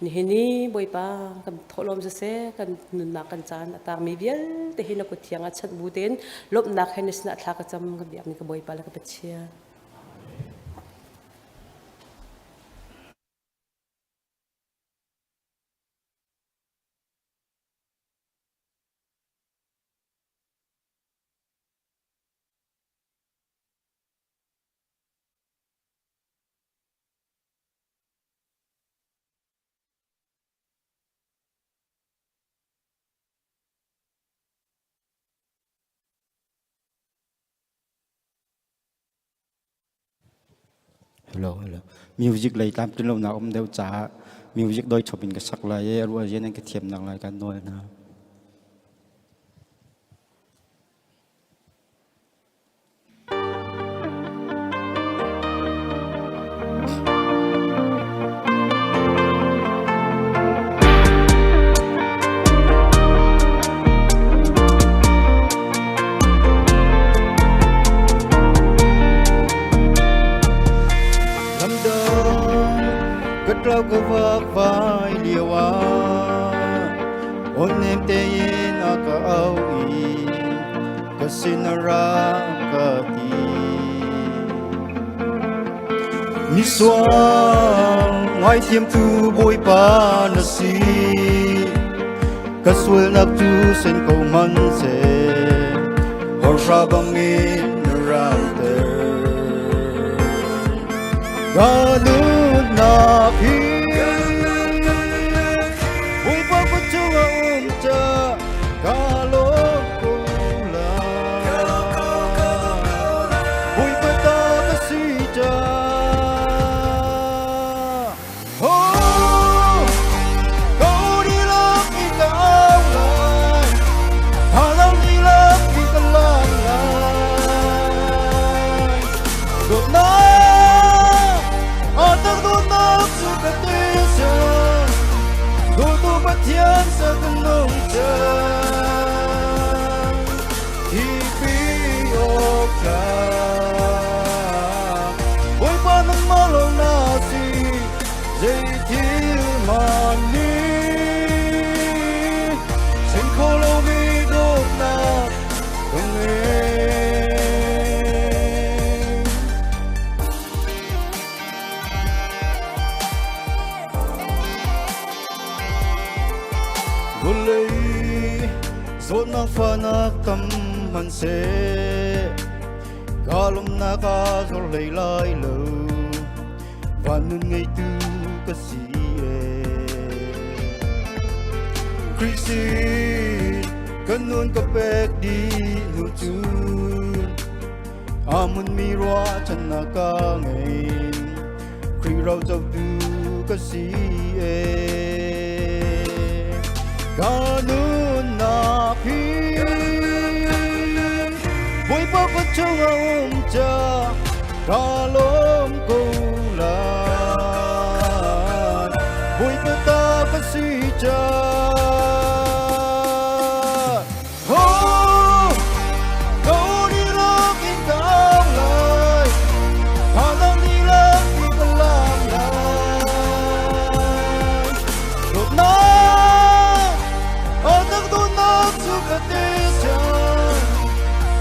Nihin i Bawipa kan thawhlawm siseh kan nunnak kan caan a tangmi vialte hi na kut thiang ah chanh bu tein lawmhnak he na sinah thla ka cam ka biakmi ka Bawipa le ka Pathian. Hello, hello. Music lei tlamtlin lonak um deuh caah music doi chop in ka sak lai i ruah rian an ka thiamnak lai kan nawl hna. Katlau ka vak vai lio ah on nem tein a ka au i ka sin a ra ka ti Misual ngaithiam tu Bawipa na si ka sualnak cu sen ko hmanhseh hawrha bangin na ramter ka nunnak hi Bawipa kut chungah um ca ka lawm ko lai Bawipa ta ka si ca Pathian sa kan nung cang hi pi ok Bawipa nangmah lawng na si zeithil man nih chim kho lomi dawtnak ka ngei. Vawlei zawtnak fahnak tam hmanhseh ka lawmnak a zor hlei lai lo. Van nun ngeitu ka si e. Khrih sin kan nun ka pek dih hnu cun a hmunmi ruahchannak ka ngei. Khrih ro cotu ka si e. Ka nunnak hi Bawipa kut chungah um ca ka lawm ko lai. Bawipa ta ka si ca. Oh, ka dilag in ka au lai, Thanang dilag in ka lam lai. Dawtnak, atak dawtnak cu ka te cang,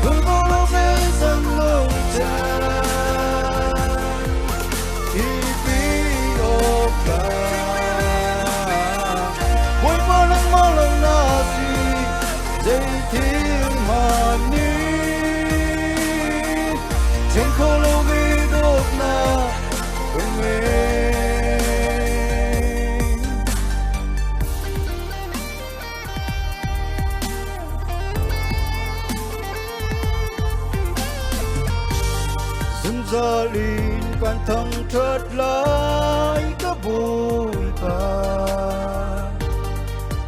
Lungdong me san lung cang, Ipi ok ka. Bawipa nangmah lawng na si, zeithil hmanh nih then kho lomi dawtnak ka ngei. Zungzal in kan thangṭhat lai ka Bawipa.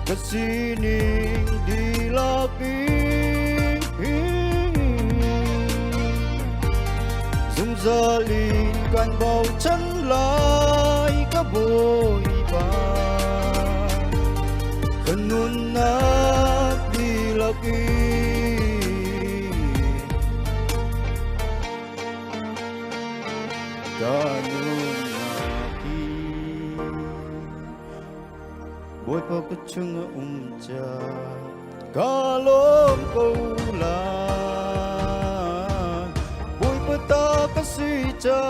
Ka sining dihlak in zungzal Zungzal in kan bochan lai ka Bawipa. Kan nunnak dihlak in ka nunnak hi Bawipa ka chungah um ca ka lawm ko lai. Bawipa ta ka si ca.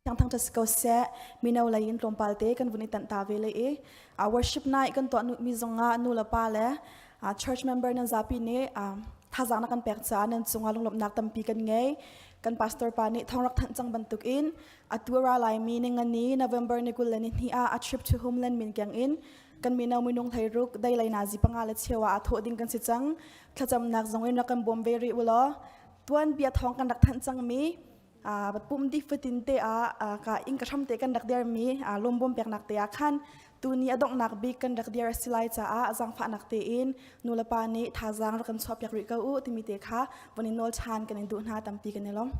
Thangthang ṭha si ko seh. Mino lei in tlawmpal te kan vun i tanh ta ve lai i worship night kan tuah mi zongah nu le pa le church member nan zapi nih thazaang na kan pek caah nan cungah lunglawmhnak tampi kan ngei. Kan pastor pa nih thawng rak thanh cang bantukin atu ra laimi ningani November ni 22 ah a trip to homeland min keng in kan mino minung 16 dei lei nazi panga le cheu ah a thawh ding kan si cang. Thlacamnak zong in rak kan bawm ve rih u law tuan bia thawng kan rak thanh cangmi pum di fatin te ah ka inn ka hram te kan rak dermi lawmbawm peknak te ah khan tuni a donghnak bik kan rak der si lai caah zaangfahnak tein nulepa nih thazaang rak kan chuahpiak rih ko u timi te kha von in nawl ṭhan kan in duh hna tampi kan i lawm.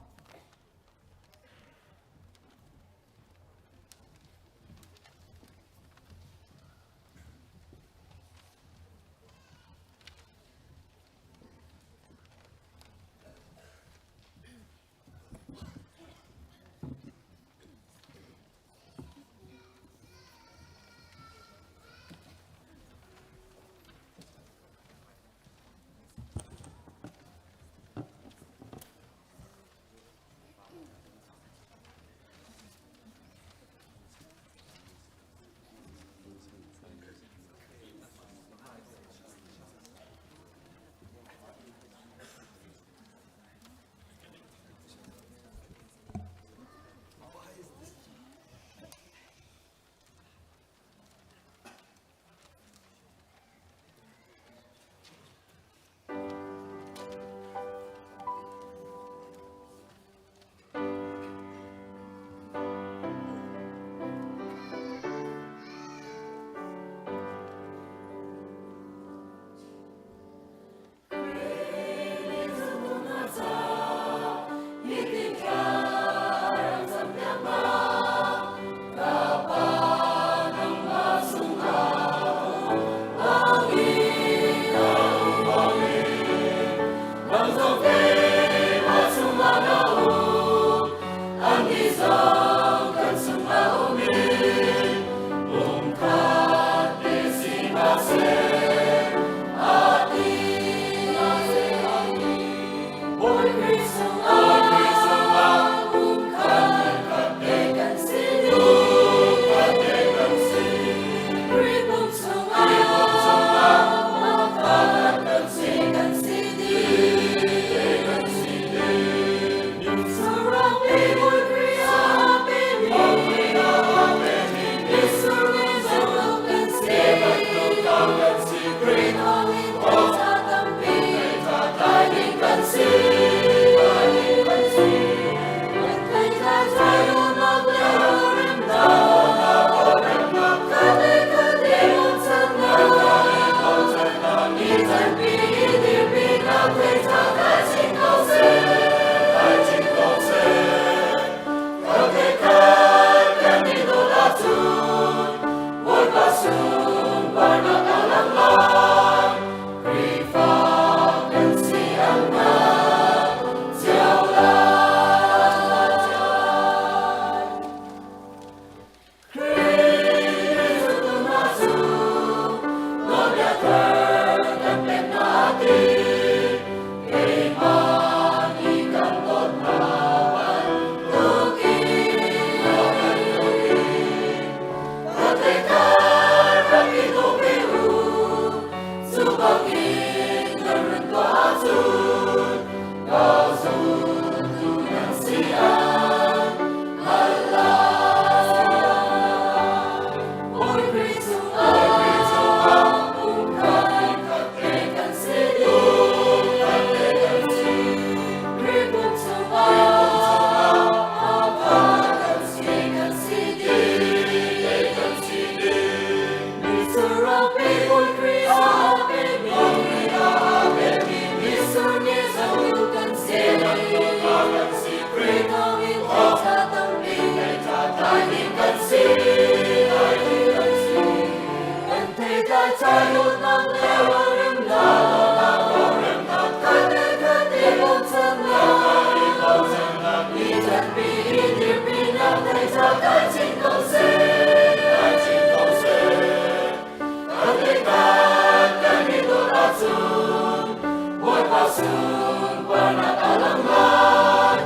sunparnak a lang lai.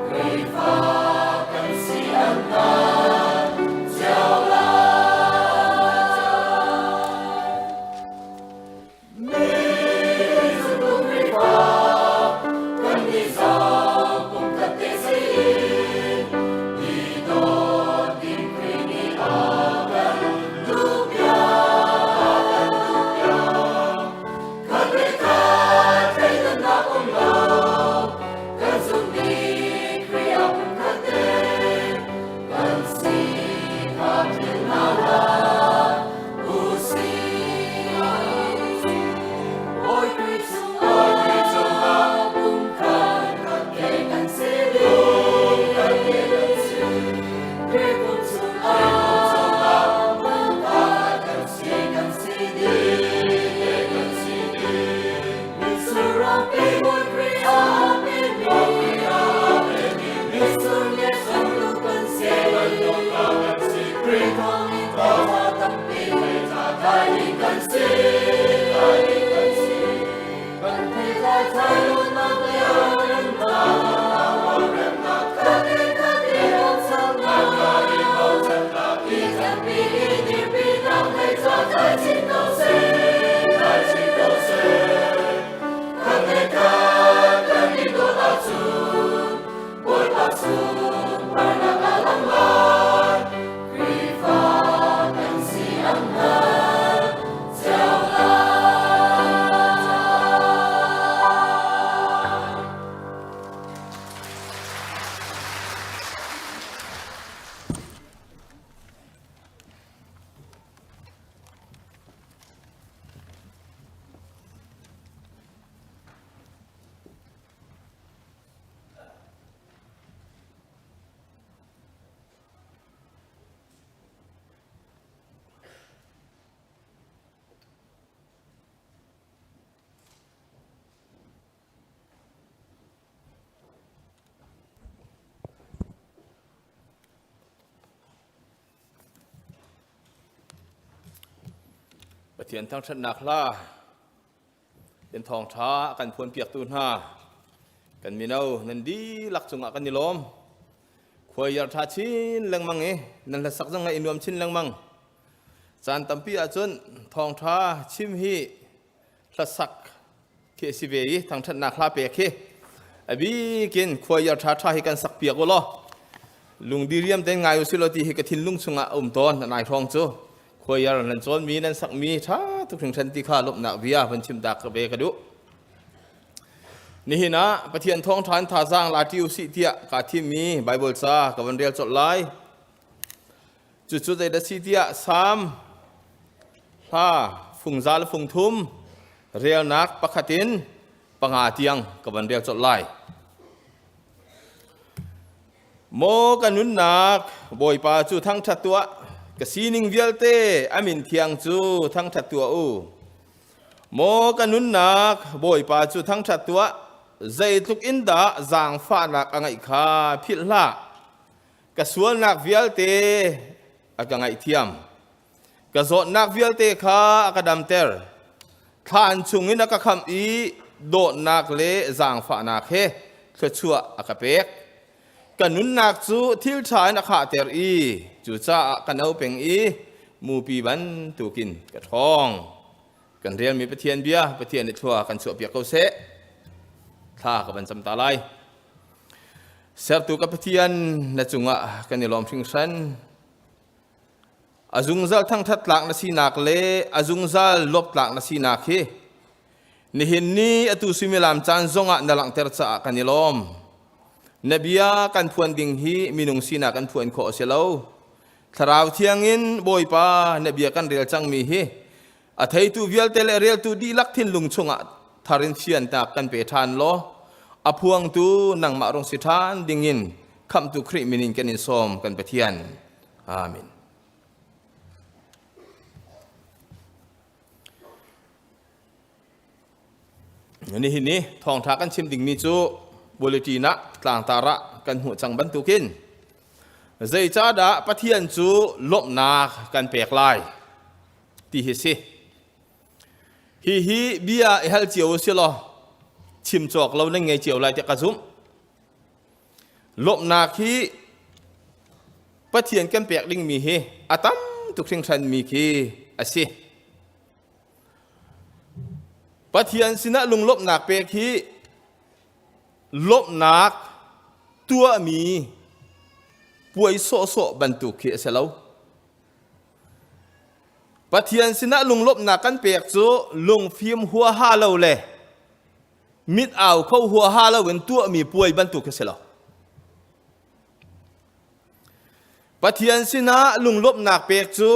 Khrihfa kan si an hngal cio lai. Mi zumtu Khrihfa kan nih zong pumkhat te si i dawt ding Khrih nih a kan duhpiak, a kan duhpiak. Khat le khat thleidannak um lo, kan zumhmi Khrih ah pumkhat te kan si kha philh hna hlah usih. Bawi Khrih chungah pumkhat te kan si ding. Khrih pum chungah pumkhat kan si ding. Mitsur pi Bawi Khrih ah a pemi, mitsur le bantuk kan si. Khrih thawngin thawngṭha tampi thai kan si. Kan theitlai thai luatnak le remnak, khat le khat i bawmchannak, i ṭanpi i dirpinak thei ca thai chin ko seh. Khat le khat kan i dawt ahcun Bawipa sunparnak a lang lai. Khrihfa kan si an hngal cio lai. Pathian thangṭhatnak hla in thawngṭha a kan phuanpiaktu hna kan mino nan dihlak cungah kan i lawm. Khuaiar ṭha chin lengmang i nan hlasak zong ngaih i nuam chin lengmang. Caan tampi ahcun thawngṭha chim hi hlasak khi a si ve i thangṭhatnak hla pek hi a bikin khuaiar ṭhaṭha hi kan sak piak u law lungdi riam tein ngai u si law ti hi ka thinlung chungah a um tawn nai hrawng cu khuaiar nan cawnmi nan sakmi ṭha tuk hringhran ti kha lawmhnak bia van chim tak ka ve ka duh. Nihin ah Pathian thawngṭha in thazaang la ṭi usih tiah kaa thimmi Baibal ca ka van rel colh lai. Cucu zeidah si tiah Salm hla fungza le fungthum relnak pakhat in panga tiang ka van rel colh lai. Maw ka nunnak Bawipa cu thangṭhat tuah, ka sining vialte a min thiang cu thangṭhat tuah u. Maw ka nunnak Bawipa cu thangṭhat tuah, zeitluk in dah zaangfahnak a ngeih kha philh hlah. Ka sualnak vialte a ka ngaihthiam. Ka zawtnak vialte kha a ka damter. Thlaan chungin a ka khamh i dawtnak le zaangfahnak he thluachuah a ka pek. Ka nunnak cu thil ṭha in a khahter i cucaah ka no peng i mupi bantukin ka ṭhawng. Kan relmi Pathian bia Pathian nih thlua kan chuahpiak ko seh. Thla ka van cam ta lai. Sertu ka Pathian na cungah kan i lawm hringhran. A zungzal thangthat tlak na sinak le a zungzal lawp tlak na sinak hi nihin ni atu suimilam caan zongah na langhter caah kan i lawm. Na bia kan phuan ding hi minung sinak kan phuan khawh a si lo. Thlarau thiang in Bawipa na bia kan rel cangmi hi A theitu vialte le reltu dihlak thinlung chungah thar in fiannak kan pe ṭhan law a phuangtu nangmah rung si ṭhan dingin khamhtu Khrih min in kan in sawm kan Pathian. Amen. Nihin ni thawngṭha kan chim dingmi cu bulletin ah tlangtar ah kan hmuh cang bantukin zeicahdah Pathian cu lawmhnak kan pek lai ti hi si. Hihi bia i hal cio u si law. Chim cawk lo nan ngei cio lai tiah ka zumh. Lawmhnak hi Pathian kan pek dingmi hi a tam tuk hringhranmi khi a si. Pathian sinah lunglawmhnak pek hi lawmhnak tuahmi puai sawhsawh bantuk khi a si lo. Pathian sinah lunglawmhnak kan pek cu lungfim huaha lo le mit au kho huaha lo in tuahmi puai bantuk khi a si lo. Pathian sinah lunglawmhnak pek cu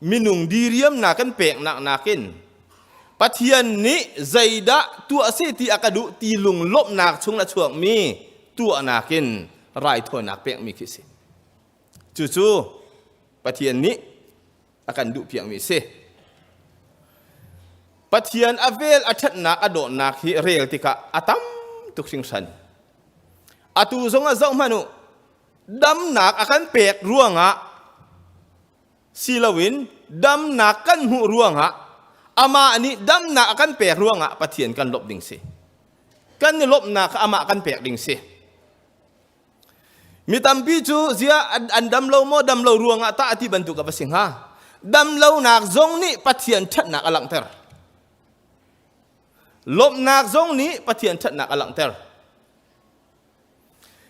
minung diriamnak kan peknak nakin Pathian nih zeidah tuah seh ti a ka duh ti lunglawmhnak chung a chuakmi tuahnak in raithawinak pekmi khi a si. Cucu Pathian nih a kan duhpiakmi a si. Pathian a vel a ṭhatnak a dawtnak hi rel tikah a tam tuk hringhran. Atu zong ah zoh hmanh u, damnak a kan pek ruangah si loin damnak kan hmuh ruangah amah nih damnak a kan pek ruangah Pathian kan lawmh ding si. Kan i lawmhnak kha amah kan pek ding si. Mi tampi cu ziah an dam lo maw dam lo ruangah tah ti bantuk a va si hnga. Dam lonak zong nih Pathian ṭhatnak a langhter. Lawmhnak zong nih Pathian ṭhatnak a langhter.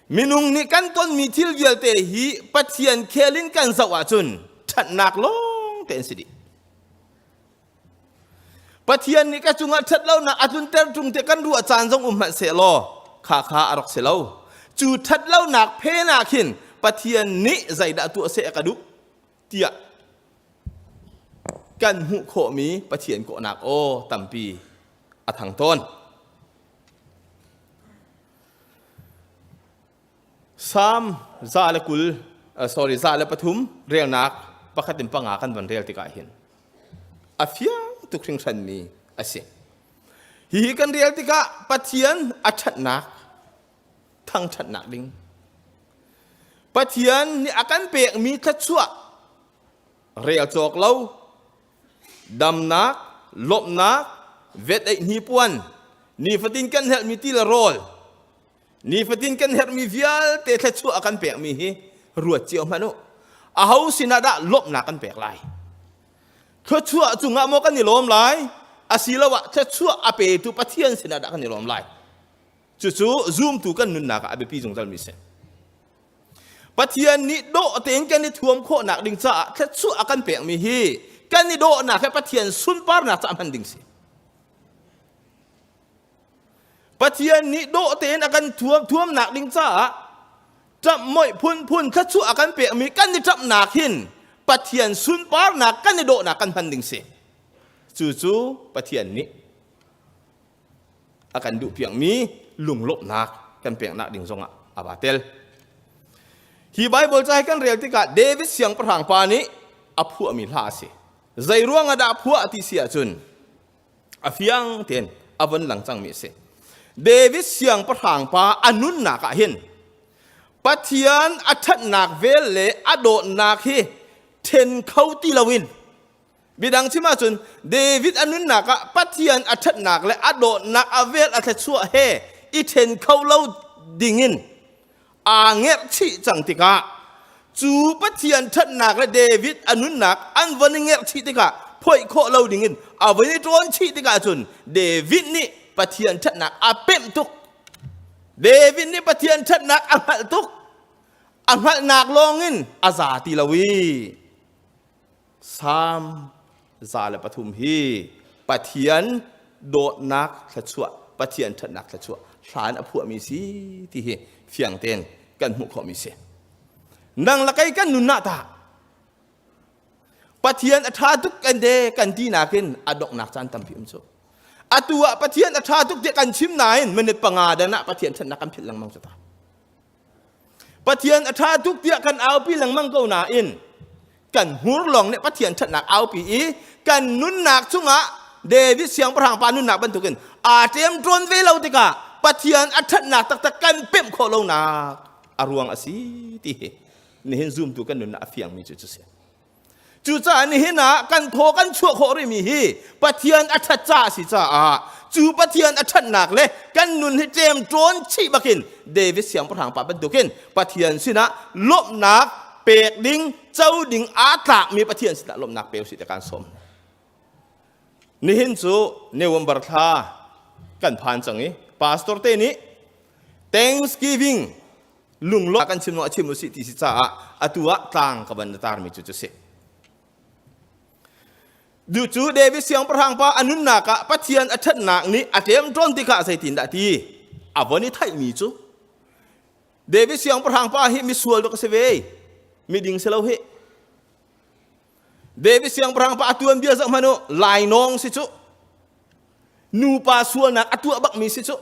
Minung nih kan tonmi thil vialte hi Pathian khel in kan zoh ahcun ṭhatnak lawng te an si dih. Pathian nih ka cungah ṭhatlonak a tlunter ṭung tiah kan ruah caan zong um hmanh sehlaw kha kha a rak si lo. Cu ṭhatlonak phen ah khin Pathian nih zeidah tuah seh a ka duh tiah kan hmuh khawhmi Pathian kawhnak aw tampi a thang tawn. Salm 120 sorry 103 relnak pakhat in panga kan van rel tikah hin a fiang tuk hringhranmi a si. Hihi kan rel tikah Pathian a ṭhatnak thangṭhatnak ding Pathian nih a kan pekmi thluachuah rel cawk lo damnak lawmhnak vet eih hnipuan nifatin kan herhmi ti le rawl Nifatin kan herhmi vialte thluachuah a kan pekmi hi ruat cio hmanh u. Aho sinah dah lawmhnak kan pek lai? Thluachuah cungah maw kan i lawm lai? Asiloah thluachuah a petu Pathian sinah dah kan i lawm lai? Cucu zumtu kan nunnak ah a biapi zungzalmi si. Pathian nih dawh tein kan i thuam khawhnak ding caah thluachuah a kan pekmi hi kan i dawhnak he Pathian sunparnak caah hman ding si. Pathian nih dawh tein a kan thuam thuamnak ding caah ṭamh moih phunphun thluachuah a kan pekmi kan i ṭamhnak hin Pathian sunparnak kan i dawhnak kan hman ding si. Cucu Pathian nih a kan duhpiakmi lunglawmhnak kan peknak ding zongah a va tel. Hi Bible ca hi kan rel tikah David siangpahrang pa nih a phuahmi hla a si. Zei ruang ah dah a phuah ti si ahcun a fiang tein a von lang cangmi a si. David siangpahrang pa a nunnak ah hin Pathian a ṭhatnak vel le a dawtnak hi ṭhen kho ti loin midang chim ahcun David a nunnak ah Pathian a ṭhatnak le a dawtnak a vel a thluachuah he i ṭhen kho lo dingin aa ngerhchih cang tikah cu Pathian ṭhatnak le David a nunnak an von i ngerhchih tikah phoih khawh lo dingin a von i ṭawn chih tikah cun David nih Pathian ṭhatnak a pemh tuk. David nih Pathian ṭhatnak a hngalh tuk. A hngalhnak lawngin a za ti lo i Salm 103 hi Pathian dawtnak thluachuah, Pathian ṭhatnak thluachuah hlan a phuahmi si ti hi fiang tein kan hmuh khawhmi si. Nang le kei kan nun ah tah Pathian a ṭha tuk kan de kan ti nakin a donghnak caan tampi um cu. Atu ah Pathian a ṭha tuk tiah kan chim nain minute panga dan ah Pathian ṭhatnak kan philh lengmang cu ta. Pathian a ṭha tuk tiah kan aupi lengmang ko nain kan hmur lawng nih Pathian ṭhatnak aupi i kan nunnak chungah David siangpahrang pa nunnak bantukin aa ṭemṭawn ve lo tikah Pathian a ṭhatnak taktak kan pemh khawh lonak a ruang a si ti hi nihin zumtu kan nunnak a fiangmi cu cu si. Cucaah nihin ah kan thaw kan chuah khawh rihmi hi Pathian a ṭhat caah a si caah Cu Pathian a ṭhatnak le kan nun hi ṭemṭawn chih bakin David siangpahrang pa bantukin Pathian sinah lawmhnak pek ding, co ding aa tlakmi Pathian sinah lawmhnak pe usih ti kan sawm. Nihin cu November thla kan phan cang i pastor te nih Thanksgiving lunglawmh kan chim a chim usih ti si caah atu ah tlang ka van tarmi cu cu si. Du cu David siangpahrang pa a nunnak ah Pathian a ṭhatnak nih a ṭemṭawn tikah zeitindah ti a von i theihmi cu David siangpahrang pa hi misual dok a si ve miding si lo hi David siangpahrang pa a tuanbia zoh hmanh u lainawng si cu nupa sualnak a tuah bakmi si cu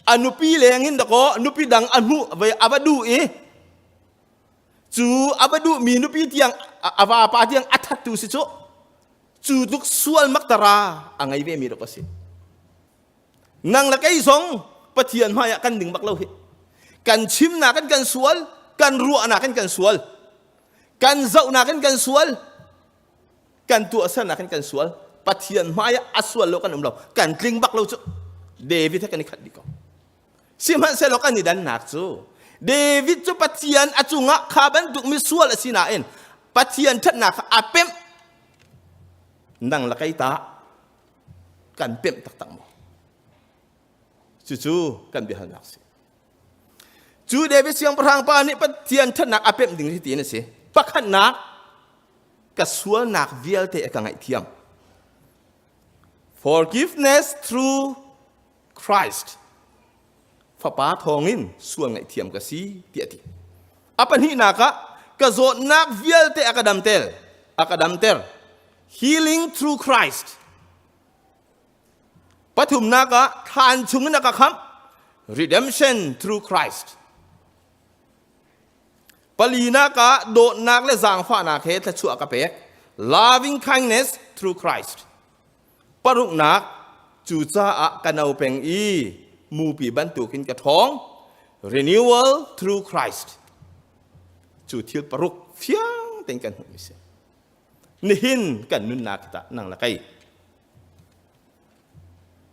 a nupi leng in dakaw nupi dang a hmuh a va duh i Cu a va duhmi nupi tiang a vapa tiang a thattu si cu cu tluk sual maktara a ngei vemi rak a si. Nang le kei zong Pathian hmai ah kan ding bak lo hi. Kan chimnak in kan sual, kan ruahnak in kan sual, kan zohnak in kan sual, kan tuahsernak in kan sual. Pathian hmai ah a sual lo kan um lo. Kan tling bak lo cu. David he kan i khat dih ko. Sihmanhsehlaw kan i dannak cu David cu Pathian a cungah kha bantuk misual a si nain Pathian ṭhatnak kha a pemh. Nang le kei ta kan pemh taktak maw? Cucu kan biahalnak si. Cu David siangpahrang pa nih Pathian ṭhatnak a pemh ding hi tiin a si. Pakhatnak ka sualnak vialte a ka ngaihthiam. Forgiveness through Christ Fapa thawngin sual ngaihthiam ka si tiah a ti. A pahnihnak ah ka zawtnak vialte a ka damter, a ka damter. Healing through Christ. Pathumnak ah thlan chungin a ka khamh. Redemption through Christ. Palinak ah dawtnak le zaangfahnak he thluachuah ka pek. Loving kindness through Christ. Paruknak, cucaah ka no peng i mupi bantukin ka ṭhawng. Renewal through Christ. Cu thil paruk fiang tein kan hmuhmi si. Nihin kan nunnak tah nang le kei.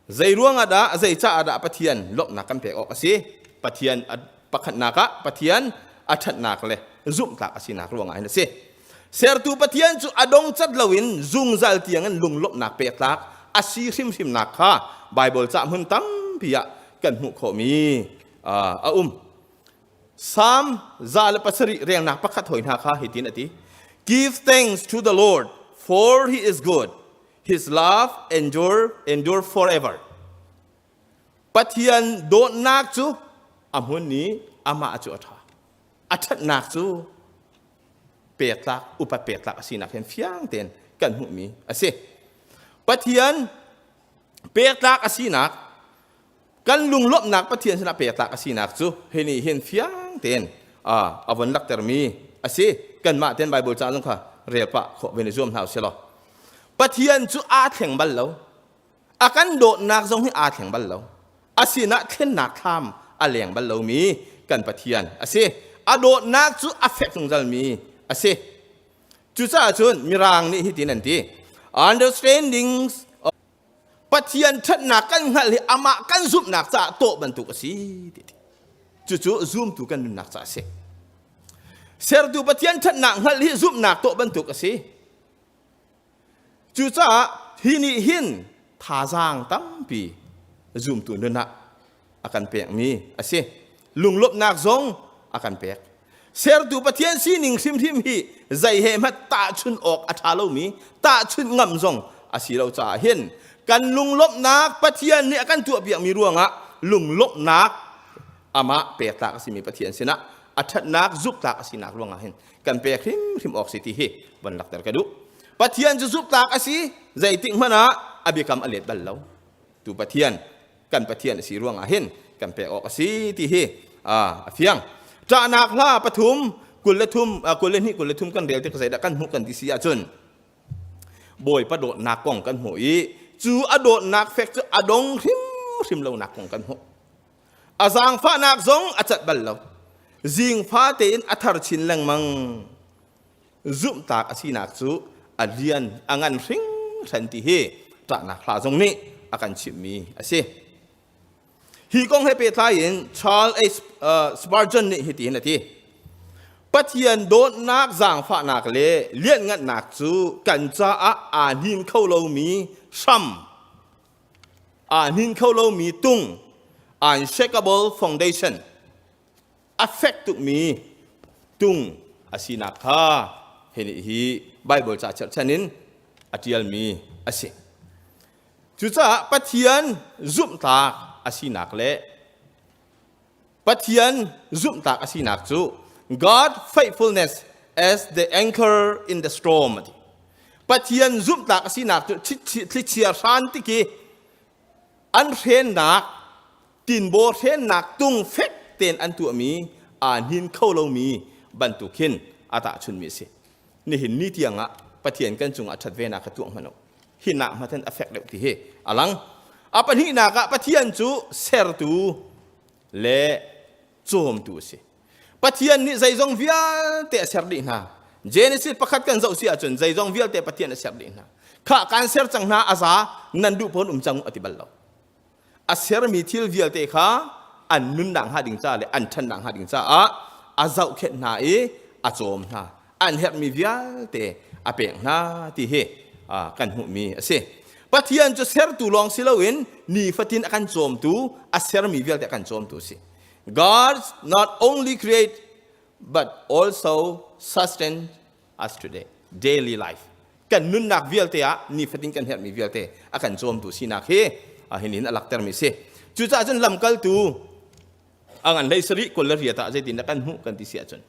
Zei ruangah dah, zei caah dah Pathian lawmhnak kan pek awk a si? Pathian pakhatnak ah Pathian a ṭhatnak le zumhtlak a sinak ruangah hin a si. Sertu Pathian cu a dong cat loin zungzal tiangin lunglawmhnak pek tlak a si hrimhrimnak kha Baibal ca hmun tampi ah kan hmuh khawhmi a um. Psalm 107 relnak pakhat hoi hna kha hitin a ti. Give thanks to the Lord, for he is good. His love endure forever. Pathian dawtnak cu a hmun i amah cu a ṭha. A ṭhatnak cu pektlak upat pektlak a sinak hin fiang tein kan hmuhmi a si. Pathian pektlak a sinak kan lunglawmhnak Pathian sinah pektlak a sinak cu hi nih hin fiang tein a von laktermi a si. Kanmah ten Bible ca zong kha rel pah khawh ve ni zuam hna usih law. Pathian cu aa thleng bal lo. A kan dawtnak zong hi aa thleng bal lo. A sinah thlennak thlam a leng bal lomi kan Pathian a si. A dawtnak cu a fek zungzalmi a si. Cucaah cun Mirang nih hitin an ti. Understanding Pathian ṭhatnak kan hngalh hi amah kan zumhnak caah tawh bantuk a si ti. Cucu zumtu kan nunnak caah a si. Sertu Pathian ṭhatnak hngalh hi zumhnak tawh bantuk a si. Cucaah hi nih hin thazaang tampi zumtu nun ah a kan pekmi a si. Lunglawmhnak zong a kan pek. Sertu Pathian sining hrimhrim hi zei he hmanh tahchunh awk a ṭha lomi, tahchunh ngam zong a si lo caah hin kan lunglawmhnak Pathian nih a kan tuahpiakmi ruangah lunglawmhnak amah pektlak a simi Pathian sinah a ṭhatnak zuktlak a sinak ruangah hin kan pek hrimhrim awk si ti hi van lakter ka duh. Pathian cu zuktlak a si, zeitik hmanh ah a biakam a let bal lo. Tu Pathian kan Pathian a si ruangah hin kan pek awk a si ti hi a fiang. Ṭahnak hla pathum 23 21 23 kan rel tik zeidah kan hmuh kan ti si ahcun Bawipa dawtnak kong kan hmuh i cu a dawtnak fek cu a dong hrimhrim lonak kong kan hmuh. A zaangfahnak zong a cat bal lo. Zingfa tein a thar chin lengmang. Zumhtlak a sinak cu a lian a ngan hringhran ti hi ṭahnak hla zong nih a kan chimhmi a si. Hi kong he pehtlai in Charles H. Spurgeon nih hitihin a ti. Pathian dawtnak zaangfahnak le lianhngannak cu kan caah aa hnin kho lomi hram, aa hnin kho lomi tung, unshakable foundation, a fek tukmi tung a sinak kha hi nih hi Bible ca cherhchan in a ṭialmi a si. Cucaah Pathian zumhtlak a sinak le Pathian zumhtlak a sinak cu God faithfulness as the anchor in the storm a ti. Pathian zumhtlak a sinak cu thlichia hran tiki an hrennak tinbaw hrennak tung fek tein an tuahmi aa hnin kho lomi bantuk hin a tahchunmi a si. Nihin ni tiangah Pathian kan cungah ṭhat venak kha tuah hmanh u. Hi nak hmathen a fek deuh ti hi a lang. A pahnihnak ah Pathian cu sertu le cawmtu a si. Pathian nih zeizong vialte a ser dih hna. Genesis pakhat kan zoh si ahcun zeizong vialte Pathian a ser dih hna. Khah kan ser cang hna a za nan duh pawn um cang a ti bal lo. A sermi thil vialte kha an nunnak hnga ding ca le an ṭhannak hnga ding caah a zohkhenh hna i a cawm hna. An herhmi vialte a pek hna ti hi kan hmuhmi a si. Pathian cu sertu lawng si loin nifatin a kan cawmtu, a sermi vialte a kan cawmtu a si. God not only create but also sustain us today daily life kan nunnak vialte ah nifatin kan herhmi vialte a kan cawmtu sinak hi hinin a laktermi si. Cucaah cun lamkaltu a ngan hlei sarih kul le riat ah zeitin dah kan hmuh kan ti si ahcun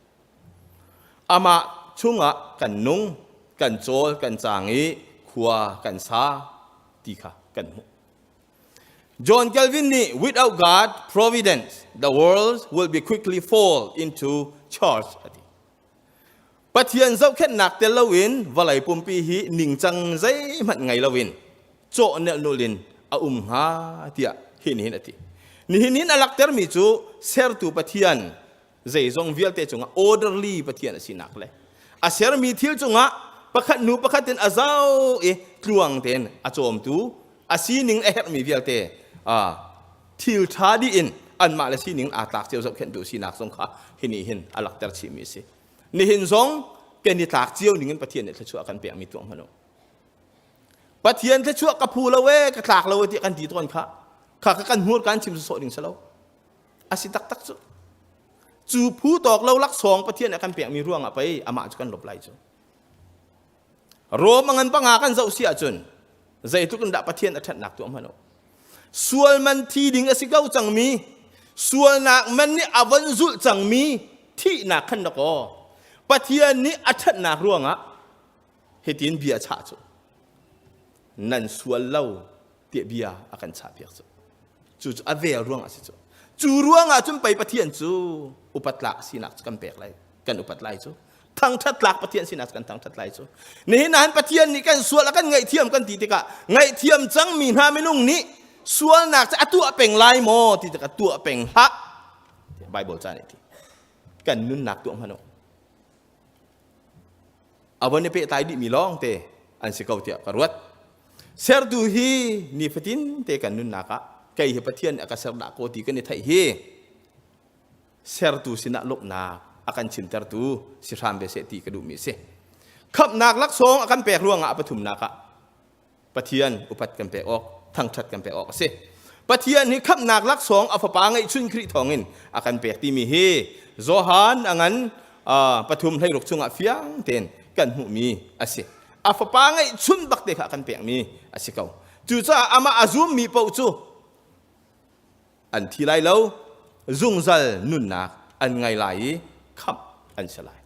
amah chungah kan nung kan cawl kan cang i khua kan sa ti kha kan hmuh. John Calvin nih without God providence the world will be quickly fall into chaos ati. Pathian zohkhenhnak tel loin vawlei pumpi hi ningcang zeihmanh ngei loin cawh nelnul in a um hnga tiah hi nihin a ti. Nihin hin a laktermi cu sertu Pathian zeizong vialte cungah orderly Pathian a sinak le a sermi thil cungah pakhat hnu pakhat in a zau i tluang tein a cawmtu a sining a herhmi vialte thil ṭha dih in anmah le sining aa tlak cio zohkhenhtu sinak zong kha hi nih hin a lakter chihmi a si. Nihin zong kan i tlak cio ning in Pathian nih thluachuah kan pekmi tuah hmanh u. Pathian thluachuah ka phu lo e, ka tlak lo e tiah kan ti tawn kha. Kha kha kan hmur kan chim sawsawh ding si lo. A si taktak cu. Cu phu tawk lo laksawng Pathian nih a kan pekmi ruangah pei amah cu kan lop lai cu. Rom a ngan panga kan zoh si ahcun zeitluk in dah Pathian a ṭhatnak tuah hmanh u. Sual man thi ding a si ko cangmi, sualnak man nih a von zulh cangmi thihnak khan dakaw Pathian nih a ṭhatnak ruangah hitin bia chah cu nan sual lo tiah bia a kan chahpiak cu. Cu cu a vel ruangah si cu. Cu ruangah cun pei Pathian cu upat tlak sinak cu kan pek lai, kan upat lai cu. Thangṭhat tlak Pathian sinah kan thangṭhat lai cu. Nihin ah Pathian nih kan sual a kan ngaihthiam kan ti tikah ngaihthiam cangmi hna minung nih sualnak cu a tuah peng lai maw ti tikah tuah peng hlah. Bible ca nih ti. Kan nunnak tuah hmanh u. A von i pehtlai dihmi lawng te an si ko tiah ka ruat. Sertu hi nifatin te kan nunnak ah kei hi Pathian nih a ka ser dah ko ti kan i theih hi sertu sinah lawmhnak a kan chimtertu si hram ve seh ti ka duhmi a si. Khamhnak laksawng a kan pek ruangah a pathumnak ah Pathian upat kan pek awk, thangṭhat kan pek awk a si. Pathian hi khamhnak laksawng a fapa ngeihchun Khrih thawngin a kan pek timi hi Johan a ngan pathum hleiruk chungah fiang tein kan hmuhmi a si. A fapa ngeihchun bak te kha a kan pekmi a si ko. Cucaah amah a zummi paoh cu an thi lai lo zungzal nunnak an ngei lai i khamh an si lai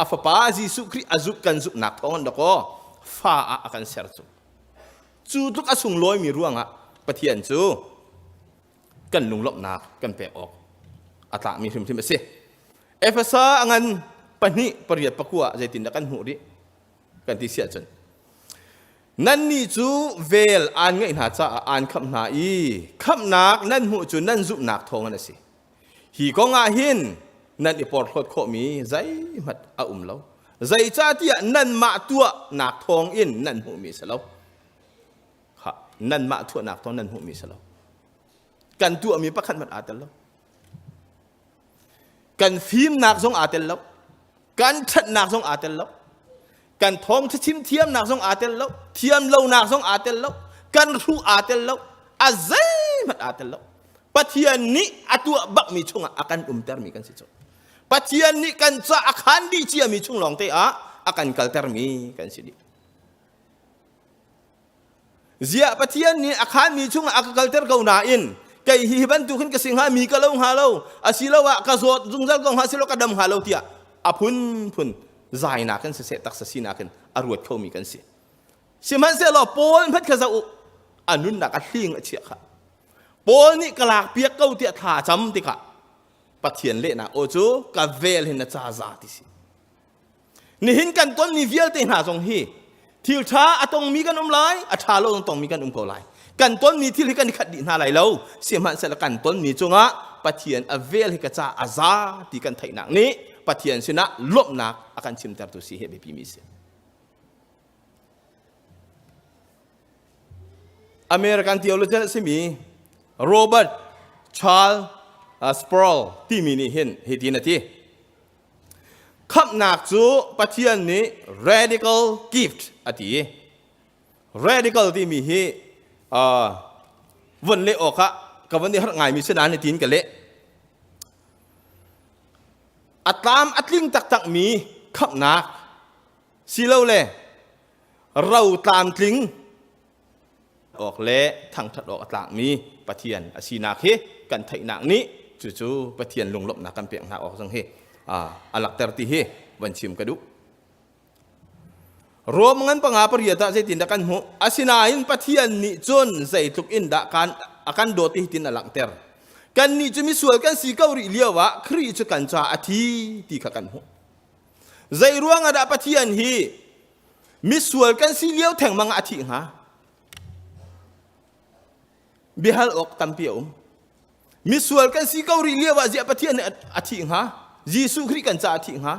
a fapa Jesuh Khrih a zumh kan zumhnak thawng in dakaw fa ah a kan ser cu cu tluk a sunglawimi ruangah Pathian cu kan lunglawmhnak kan pek awk a tlakmi hrimhrim a si Efesa a ngan pahnih pariat pakua zeitindah kan hmuh rih kan ti si ahcun Nannih cu vel aan ngeih hna caah aan khamh hna i khamhnak nan hmuh cu nan zumhnak thawngin a si. Hi kong ah hin nan i porhlawt khawhmi zeihmanh a um lo. Zeicahtiah nanmah tuahnak thawngin nan hmuhmi a si lo. Khah. Nanmah thuahnak thawng nan hmuhmi si lo. Kan tuahmi pakhat hmanh aa tel lo. Kan fimnak zong aa tel lo. Kan ṭhatnak zong aa tel lo. Kan thawngṭha chim thiamnak zong aa tel lo. Thiam lonak zong aa tel lo. Kan hruh aa tel lo. A zeihmanh aa tel lo. Pathian nih a tuah bakmi chungah a kan umtermi kan si cu. Pathian nih kan ca a khaan dih ciami chung lawng te ah a kan kaltermi kan si dih. Ziah Pathian nih a khaanmi chungah a ka kalter ko nain kei hi hi bantuk hin ka si hnga mi ka lo hnga lo asiloah ka zawt zungzal ko hnga silo ka dam hnga lo tiah a phunphun zainak in siseh taksa sinak in a ruat khomi kan si. Sihmanhsehlaw Paul hmanh kha zoh u a nunnak a hling a chiah kha. Paul nih ka lak piak ko tiah thla a cam tikah Pathian lehnak aw cu ka vel hin na ca za ti si. Nihin kan tonmi vialte hna zong hi thil ṭha a tongmi kan um lai, a ṭha lo zong tongmi kan um ko lai. Kan tonmi thil hi kan i khat dih hna lai lo. Sihmanhsehlaw kan tonmi cungah Pathian a vel hi ka ca a za ti kan theihnak nih Pathian sinah lawmhnak a kan chimtertu si hi a biapimi si. American theologian a simi Robert Charles Sproul timi nih hin hitin a ti. Khamhnak cu Pathian nih radical gift a ti. Radical timi hi uh, von leh awk ah ka von i harh ngaimi si nain tiin ka leh. A tlam a tling taktakmi khamhnak silole ro tlamtling awk le thangṭhat awk a tlakmi Pathian a sinak hi kan theihnak nih cucu Pathian lunglawmhnak kan pek hna awk zong hi a lakter ti hi van chim ka duh. Rom ngan panga pariat ah zeitin dah kan hmuh? Asinain Pathian nih cun zeitluk in dah kan a kan dawt ti hitin a langhter. Kannih cu misual kan si ko rih lio ah Khrih cu kan caah a thi ti kha kan hmuh. Zei ruang ah dah Pathian hi misual kan si lio thengmang ah a thih hnga? Biahal awk tampi a um. Misual kan si ko rih lio ah ziah Pathian nih a thih hnga? Jesuh Khrih kan caah a thih hnga?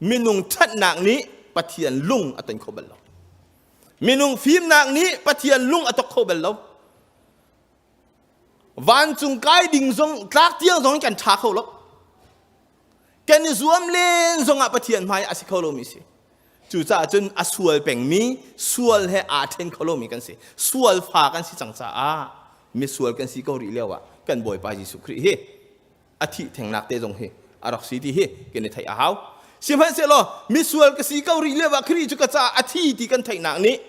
Minung ṭhatnak nih Pathian lung a ton kho bal lo. Minung fimnak nih Pathian lung a tok kho bal lo. Vancung kai ding zong tlak tiang zong in kan ṭha kho lo. Kan i zuam len zongah Pathian hmai a si kho lomi si. Cucaah cun a sual pengmi, sual he aa ṭhen kho lomi kan si. Sual fa kan si cang caah misual kan si ko rih lio ah kan Bawipa Jesuh Khrih hi a thih thengnak te zong hi a rak si ti hi kan i theih a hau. Sihmanhsehlaw misual ka si ko rih lio ah Khrih cu ka caah a thi ti kan theihnak nih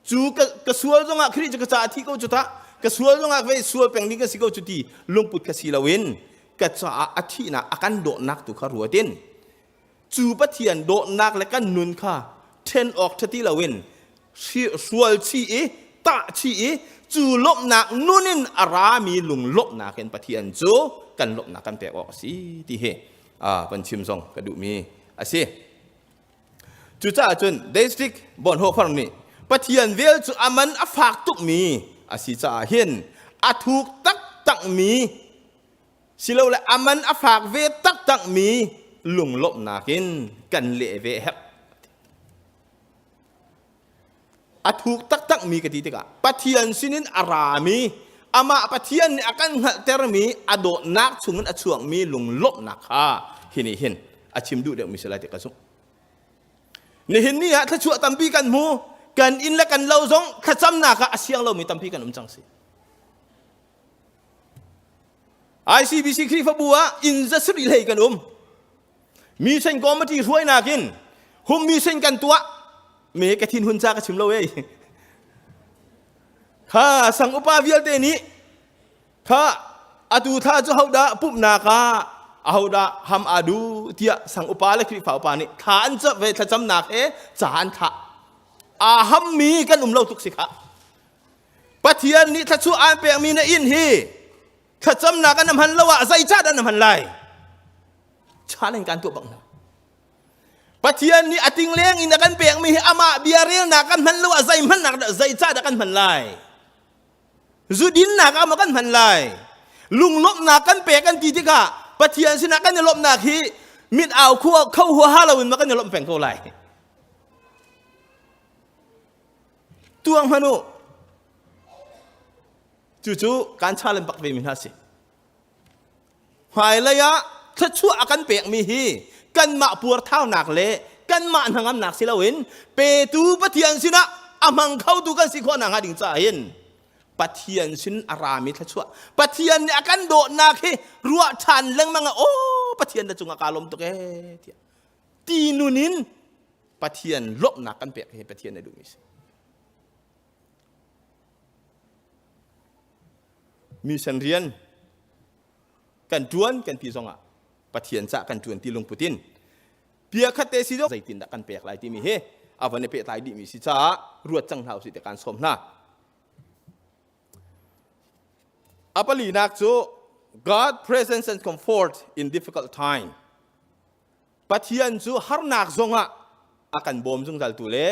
cu ka, ka sual zongah Khrih cu ka caah thi ko cu tah ka sual zongah vei sual peng ding ka si ko cu ti lungput kha si loin ka caah a thihnak a kan dawtnak tu kha ruat in cu Pathian dawtnak le kan nun kha ṭhen awk ṭha ti loin hrual chih i tah chih i cu lawmhnak nun in a rami lunglawmhnak in Pathian cu kan lawmhnak kan pek awk a si ti hi van chim zong ka duhmi a si. Cucaah cun District Bonhoeffer nih Pathian vel cu a man a fak tukmi a si caah hin a thuk taktakmi silole a man a fak ve taktakmi lunglawmhnak in kan leh ve a herh. A thuk taktakmi ka ti tikah Pathian sinin a rami amah Pathian nih a kan hngalhtermi a dawtnak chungin a chuakmi lunglawmhnak kha hi nih hin a chim duh deuhmi si lai ti ka zumh. Nihin ni ah thluachuah tampi kan hmu kan inn le kan lo zong thlacamnak ah a siang lomi tampi kan um cang si. ICBC Khrihfabu ah inn za sarih hlei kan um. Mission committee hruainak in hum mission kan tuah me ka thin hun ca ka chim lo ei kha sang upa vialte nih kha atu thla cu hodah pumhnak ah ahodah ham adu tiah sang upa le Khrihfa upa nih thla an ca ve thlacamnak he ca an thlah aa hammi kan um lo tuk si kha Pathian nih thluachuah aan pekmi na inn hi thlacamnak an hman lo ah zeicah dah na hman lai challenge kan tuah bak hna Pathian nih a tingleng in a kan pekmi hi amah bia relnak kan hman lo ah zei hmannak dah zeicah dah kan hman lai zudinnak ah maw kan hman lai lunglawmhnak kan pek kan ti tikah Pathian sinah kan i lawmhnak hi mit au khua kho huaha lo in ma kan i lawmh peng ko lai tuang hmanh u. Cucu kan challenge bak ve mi hna si. Hmailei ah thluachuah a kan pekmi hi kanmah puarthaunak le kanmah hnangamnak si loin petu Pathian sinah a hmang khotu kan si khawh nakhnga ding caah hin Pathian sin a rami thluachuah Pathian nih a kan dawtnak hi ruah ṭhan lengmang ah aw Pathian na cungah kaa lawm tuk ee tiah ti nun in Pathian lawmhnak kan pek hi Pathian nih duhmi si. Mission rian kan ṭuan kan ti zongah Pathian cah kan ṭuan ti lungput in bia khat te si zeitindah kan pek lai timi hi a van i pehtlai dihmi si caah ruat cang hna usih ti kan sawm hna. A palinak cu God presence and comfort in difficult time. Pathian cu harnak zongah a kan bawm zungzaltu le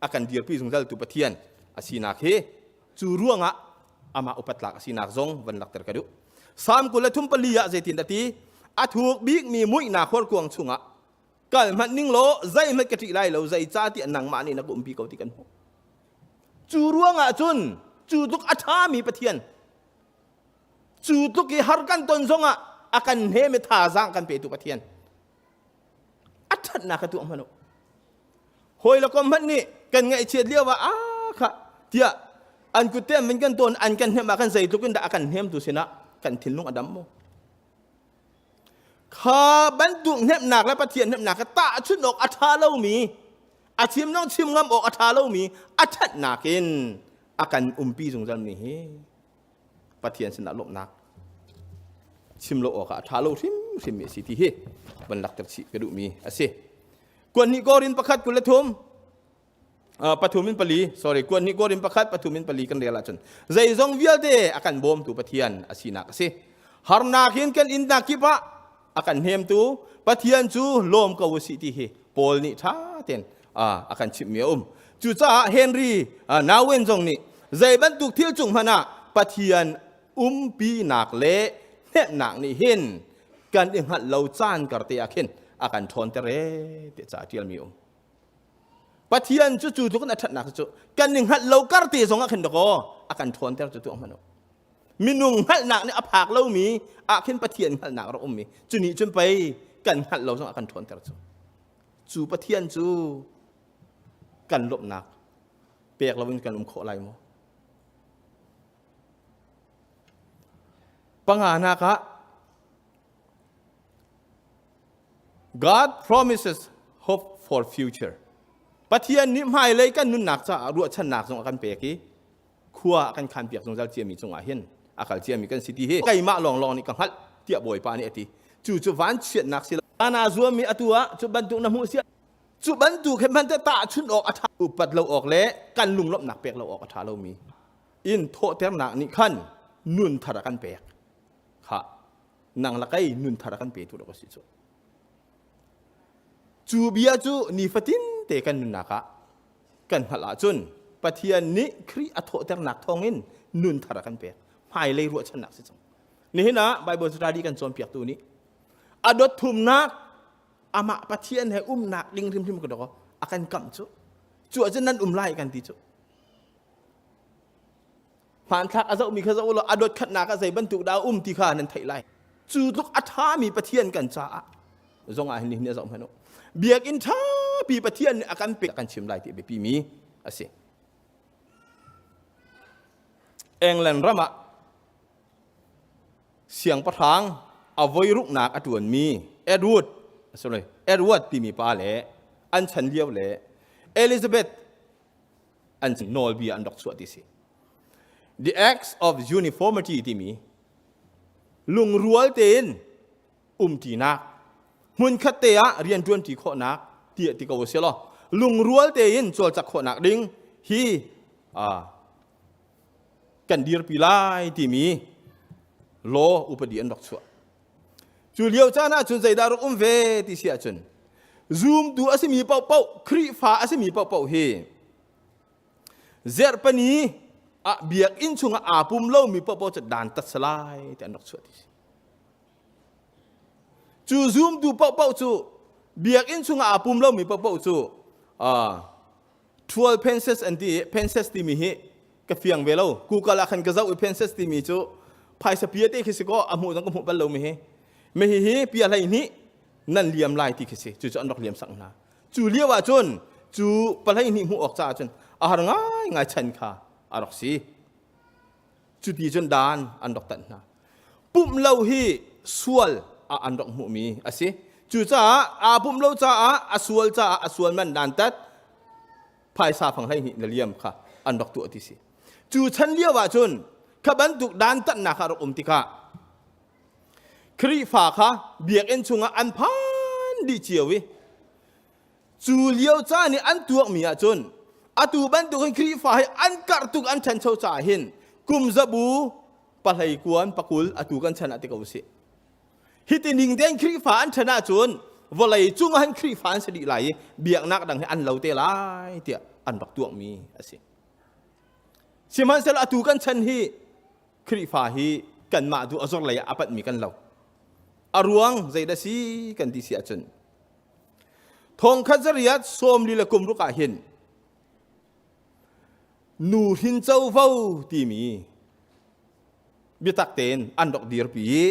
a kan dirpi zungzaltu Pathian a sinak hi cu ruangah amah upat tlak a sinak zong van lakter ka duh. Salm 34 ah zeitin dah ti? A thuk bikmi muihnak horkuang chungah kal hmanh ning law zeihmanh ka ṭih lai lo zeicahtiah nangmah nih na ka umpi ko ti kan hmuh. Cu ruangah cun cu tluk a ṭhami Pathian Cu tluk i har kan ton zongah a kan hnem i thazaang kan petu Pathian. A ṭhatnak kha tuah hmanh u. Hawi le kom hmanh nih kan ngaihchiat lio ah ah kha tiah an kut te an kan tawn an kan hnem ah kan zeitluk in dah a kan hnemtu sinah kan thinlung a dam maw? Kha bantuk hnemhnak le Pathian hnemhnak kha tahchunh awk a ṭha lomi a chim zong chim ngam awk a ṭha lomi a ṭhatnak in a kan umpi zungzalmi hi Pathian sinah lawmhnak chim lo awkah a ṭha lo hrimhrimmi a si ti hi van lakter chih ka duhmi a si. Kuan hnih Korin pakhat 23 pathum in pali sorry kuan hnih Korin pakhat pathum in pali kan rel ahcun zeizong vialte a kan bawmtu Pathian a sinak a si. Harnak in kan innak kip ah a kan hnemtu Pathian cu lawm ko u sih ti hi Paul nih ṭha tein a kan chimhmi a um. Cucaah Henry Nouwen zong nih zei bantuk thil cung hmanh ah Pathian umpinak le hnemhnak nih hin kan i hngalh lo caan karte ah khin a kan ṭhawnter ee tiah ca a ṭialmi a um. Pathian cu cu tluk in a ṭhatnak cu kan i hngalh lo karte zong ah khin dakaw a kan ṭhawnter cu tuah hmanh u. Minung hngalhnak nih a phak lomi ah khin Pathian hngalhnak a rak ummi cu nih cun pei kan hngalh lo zong a kan ṭhawnter cu. Cu Pathian cu kan lawmhnak pek loin kan um khawh lai maw? Panganak ah God promises hope for future. Pathian nih hmailei kan nunnak caah ruahchannak zong a kan pek i khua a kan khanpiak zungzal ciami cungah hin a kal ciami kan si ti hi keimah lawnglawng nih ka hngalh tiah Bawipa nih a ti. Cu cu vanchiatnak si lo. Ana zuammi atu ah cu bantuk na hmuh sia cu bantuk he hmanh tahchun awk a ṭha upat lo awk le kan lunglawmhnak pek lo awk a ṭha lomi in thawhternak nih khan nun thar a kan pek kha nang la kei nun thar a kan petu lo ka si cu cu bia cu nifatin te kan nunnak ah kan hngalh ahcun Pathian nih Khrih a thawhternak thawngin nun thar a kan pek hmailei ruahchannak si cang nihin ah Bible study kan cawnpiaktu nih a dot thumnak amah Pathian he umnak ding hrimhrim ka dawk a kan kamh cu cu ahcun nan um lai kan ti cu hmanthlak a zohmi kha zoh law a dot khatnak ah zei bantuk dah a um ti kha nan theih lai cu tluk a ṭhami Pathian kan caah zong ah hin nihin a zoh hmanh u biakinn ṭhapi Pathian nih a kan pek kan chim lai ti biapi mi a si England ram ah siangpahrang a voi ruknak a ṭuanmi Edward sorry Edward timi pa le an chan lio le Elizabeth an nawlbia an rak chuah ti si. The Acts of Uniformity timi lungrual tein umṭinak hmunkhat te ah rianṭuanṭi khawhnak tiah ti ko si law lungrual tein cawlcak khawhnak ding hi kan dirpi lai timi law upadi an rak chuah. Cu lio caan ah cun zeidah rak um ve ti si ahcun zumtu a simi paohpaoh Khrihfa a simi paohpaoh hi zerhpani ah biakinn chungah aa pum lomi paohpaoh cu dan tat salai ti an rak chuah ti si. Cu zumtu paohpaoh cu biakinn chungah aa pum lomi paohpaoh cu 12 pences an ti pences timi hi. Ka fiang ve lo. Google ah khan ka zoh i fences timi cu phaisa pia te khi si kaw a hmuh zong ka hmuh bal lo mi hi. Mi hi hi pia 12 nan liam lai ti khi si. Cu cu an rak liam sak hna. Cu lio ah cun cu pahleihnih hmuh awk caah cun a har ngaingai chan kha a rak si. Cuti cun dan an rak tanh hna. Pumh lo hi sual ah an rak hmuhmi a si. Cucaah aa pumh lo caah a sual caah a sual man dan tat phaisa fang 12 na liam kha an rak tuah ti si. Cu chan lio ah cun kha bantuk dan tatnak kha a rak um tikah Khrihfa kha biakinn chungah an phan dih cio i cu lio caan i an tuakmi ahcun atu bantukin Khrihfa hi an karh tuk an ṭhancho caah hin kum zabu pahlei kuan pakul atu kan chan ah ti ko usih. Hiti ning tein Khrihfa an ṭhan ahcun vawlei cung ah hin Khrihfa an si dih lai i biaknak dang hi an lo te lai tiah an rak tuakmi a si. Sihmanhsehlaw atu kan chan hi Khrihfa hi kanmah duh a zor lei ah a panhmi kan lo. A ruang zeidah si kan ti si ahcun thongkhat zariat 40 le kum ruk ah hin nu hrin covo timi biatak tein an rak dirpi i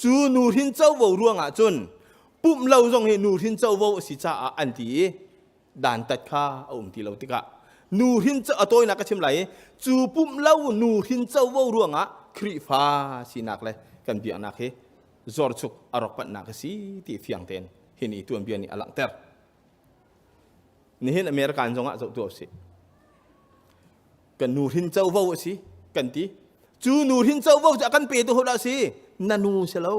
cu nu hrin covo ruangah cun pumh lo zong hi nu hrin covo a si caah an ti i dantat kha a um ti lo tikah nu hrin a tawinak ka chim lai i cu pumh lo nu hrin covo ruangah Khrihfa sinak le kan biaknak hi zorchuk a rak panhnak a si ti fiang tein hi ni tuanbia nih a langhter. Nihin American zongah zoh tu si. Kan nu hrin covo a si kan ti. Cu nu hrin covo cu a kan pe tu ho dah si? Na nu si lo,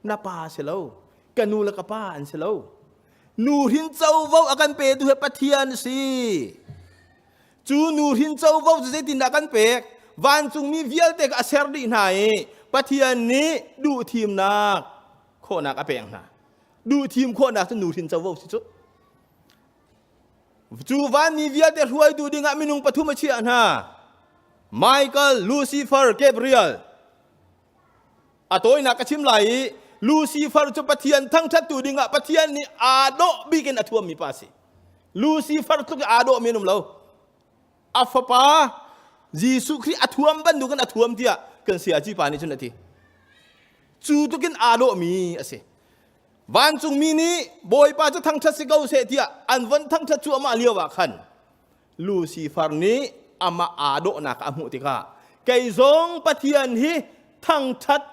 na pa si lo, ka nu le ka pa an si lo. Nuhrin covo a kan petu hi Pathian a si. Cu nuhrin covo cu zeitindah kan pek? Vancungmi vialte kha a ser dih hna i Pathian nih duhthimnak khawhnak a pek hna. Duhthim khawhnak cu nuhrin covo si cu. Cu vanmi vialte hruaitu dingah minung pathum a chiah hna. Michael, Lucifer, Gabriel. A tawinak ka chim lai i Lucifer cu Pathian thangṭhattu dingah Pathian nih aa dawh bik in a thuammi pa a si. Lucifer tluk i aa dawhmi an um lo. A fapa Jesuh Khrih a thuam bantukin a thuam tiah kan sayaci pa nih cun a ti. Cu tlukin aa dawhmi a si. Vancungmi nih Bawipa cu thangṭhat si ko seh tiah an von thangṭhat cuahmah lio ah khan Lucifer nih amah aa dawhnak a hmuh tikah kei zong Pathian hi thangṭhat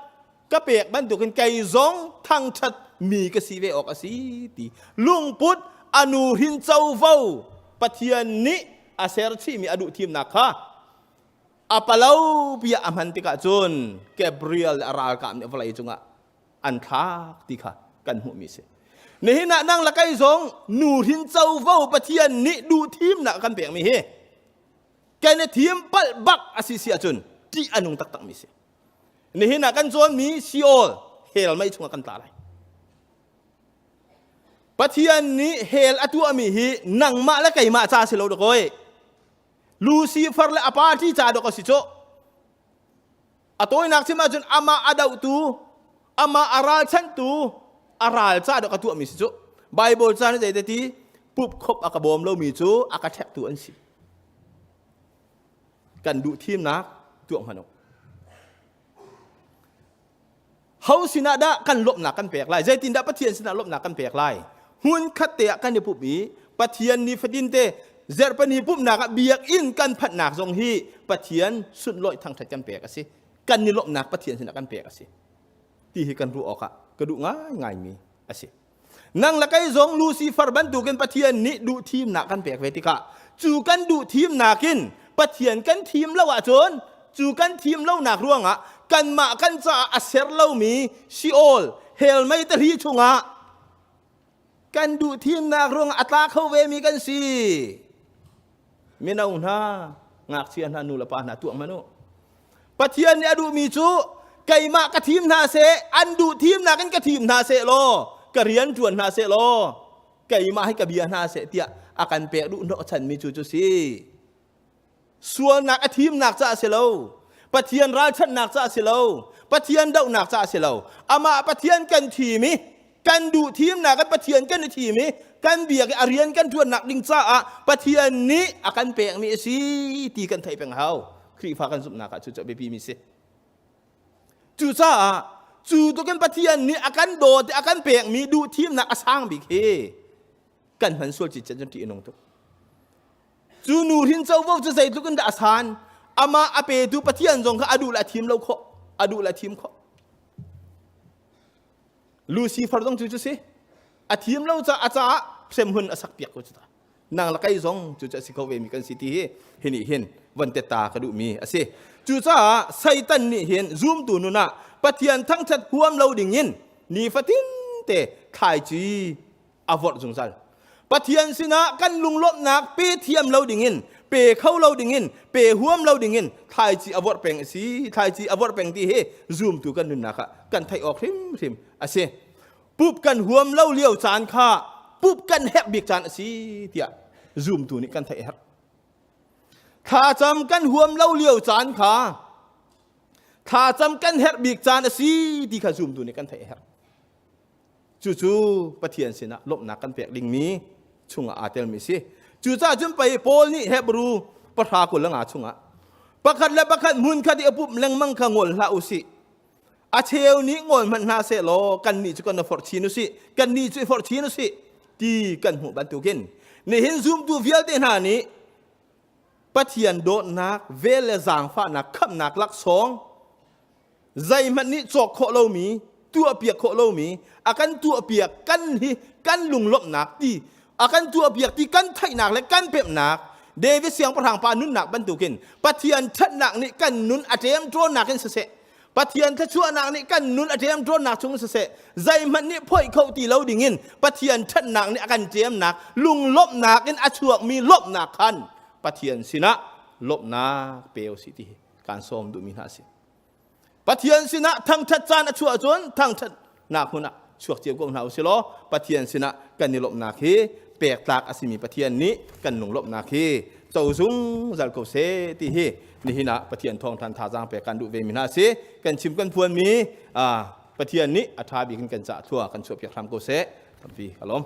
ka pek bantukin kei zong thangṭhat mi ka si ve awk a si ti lungput anu hrin covo Pathian nih a ser chihmi a duh thimnak kha a palo bia a hman tikah cun Gabriel le a ralkap nih vawlei cungah an thlak ti kha kan hmuhmi si. Nihin ah nang le kei zong nu hrin covo Pathian nih duh thimnak kan pekmi hi kan i thim palh bak a si si ahcun ṭih a nung taktakmi si. Nihin ah kan cawnmi Sheol hell mei chungah kan tla lai. Pathian nih hell a tuahmi hi nangmah le keimah ca si lo dakawi. Lucifer le a party ca dok a si cu. A tawinak chim ahcun amah a dohtu, amah a ralchanhtu, a ral ca dok a tuahmi si cu. Bible ca nih zei ti pup khop a ka bawm lomi cu a ka ṭhektu an si. Kan duh thimnak tuah hmanh u. Ho sinah dah kan lawmhnak kan pek lai? Zeitindah Pathian sinah lawmhnak kan pek lai? Hmun khat te ah kan i pumh i Pathian ni fatin te Zerhpani pumhnak ah biakinn kan phanhnak zong hi Pathian sunlawih thangṭhat kan pek a si. Kan i lawmhnak Pathian sinah kan pek a si. Ti hi kan ruah awkah ka duh ngaingaimi a si. Nang le kei zong Lucifer bantukin Pathian nih duh thimnak kan pek ve tikah cu kan duh thimnak in Pathian kan thim lo ahcun cu kan thim lonak ruangah kanmah kan caah a ser lomi Sheol hell mei tahri chungah kan duh thimnak ruangah a tla kho vemi kan si. Mino hna, ngakchia hna, nu le pa hna tuah hmanh u. Pathian nih a duhmi cu keimah ka thim hna seh, an duh thimnak in ka thim hna seh law, ka rian ṭuan hna seh law, keimah hi ka bia hna seh tiah a kan pek duh hnawhchanmi cu cu si. Sualnak a thimnak caah si lo. Pathian ralchanhnak caah si lo. Pathian dohnak caah si lo. Amah Pathian kan thim i kan duh thimnak in Pathian kan i thim i kan biak i a rian kan ṭuannak ding caah Pathian nih a kan pekmi a si ti kan theih peng hau. Khrihfa kan zumhnak ah cu cu a biapi mi si. Cucaah cu tukin Pathian nih a kan dawt i a kan pekmi duhthimnak a sang bik hi kan hman sual cicet cun ṭih a nung tuk. Cu nuhrin covo cu zeitluk in dah a san? Amah a petu Pathian zong kha a duh le a thim lo khawh, a duh le a thim khawh. Lucifer zong cu cu si. A thim lo ca a caah hremhmun a sak piak ko cu ta. Nang le kei zong cu cu a si kho ve mi kan si ti hi hi nih hin von te ta ka duh mi a si. Cucaah Satan nih hin zumtu nun ah Pathian thangṭhat huam lo ding in nifatin te thlaici a vorh zungzal. Pathian sinah kan lunglawmhnak pe thiam lo dingin, pe kho lo dingin, pe huam lo dingin thlaici a vorh peng a si. Thlaici a vorh peng ti hi zumtu kan nunnak ah kan theih awk hrimhrim a si. Pup kan huam lo lio caan kha pup kan herh bik caan a si tiah zumtu nih kan theih a herh. Thlacam kan huam lo lio caan kha thlacam kan herh bik caan a si ti kha zumtu nih kan theih a herh. Cucu Pathian sinah lawmhnak kan pek dingmi chungah aa telmi si. Cucaah cun pei Paul nih Hebru 10:25 chungah pakhat le pakhat hmun khat i a pumh lengmang kha ngol hlah u sih. A cheu nih ngol hmanh hna seh law kannih cu kan i forh chin u sih, kannih cu i forh chin u sih ti kan hmuh bantukin nihin zumtu vialte hna nih Pathian dawtnak, vel le zaangfahnak, khamhnak laksawng zeihmanh nih cawk khawh lomi tuahpiak khawh lomi a kan tuahpiak kan hi kan lunglawmhnak ti a kan tuahpiak ti kan theihnak le kan pemhnak David siangpahrang pa nunnak bantukin Pathian ṭhatnak nih kan nun a ṭemṭawnnak in siseh Pathian thluachuahnak nih kan nun a ṭemṭawnnak chung siseh zeihmanh nih phoih kho ti lo dingin Pathian ṭhatnak nih a kan ṭemnak lunglawmhnak in a chuakmi lawmhnak khan Pathian sinah lawmhnak pe usih ti hi kaan sawm duhmi hna a si. Pathian sinah thangṭhat caan a chuah cun thangṭhatnak hmun ah chuak cio ko hna u law Pathian sinah kan i lawmhnak hi pek tlak a simi Pathian nih kan lunglawmhnak hi co zungzal ko seh ti hi nihin ah Pathian thawngthan thazaang pek kan duh ve mi hna si. Kan chim kan phuan mi Pathian nih a ṭha bik in kan cah thlua kan chuahpiak hram ko seh. Tampi ka lawm.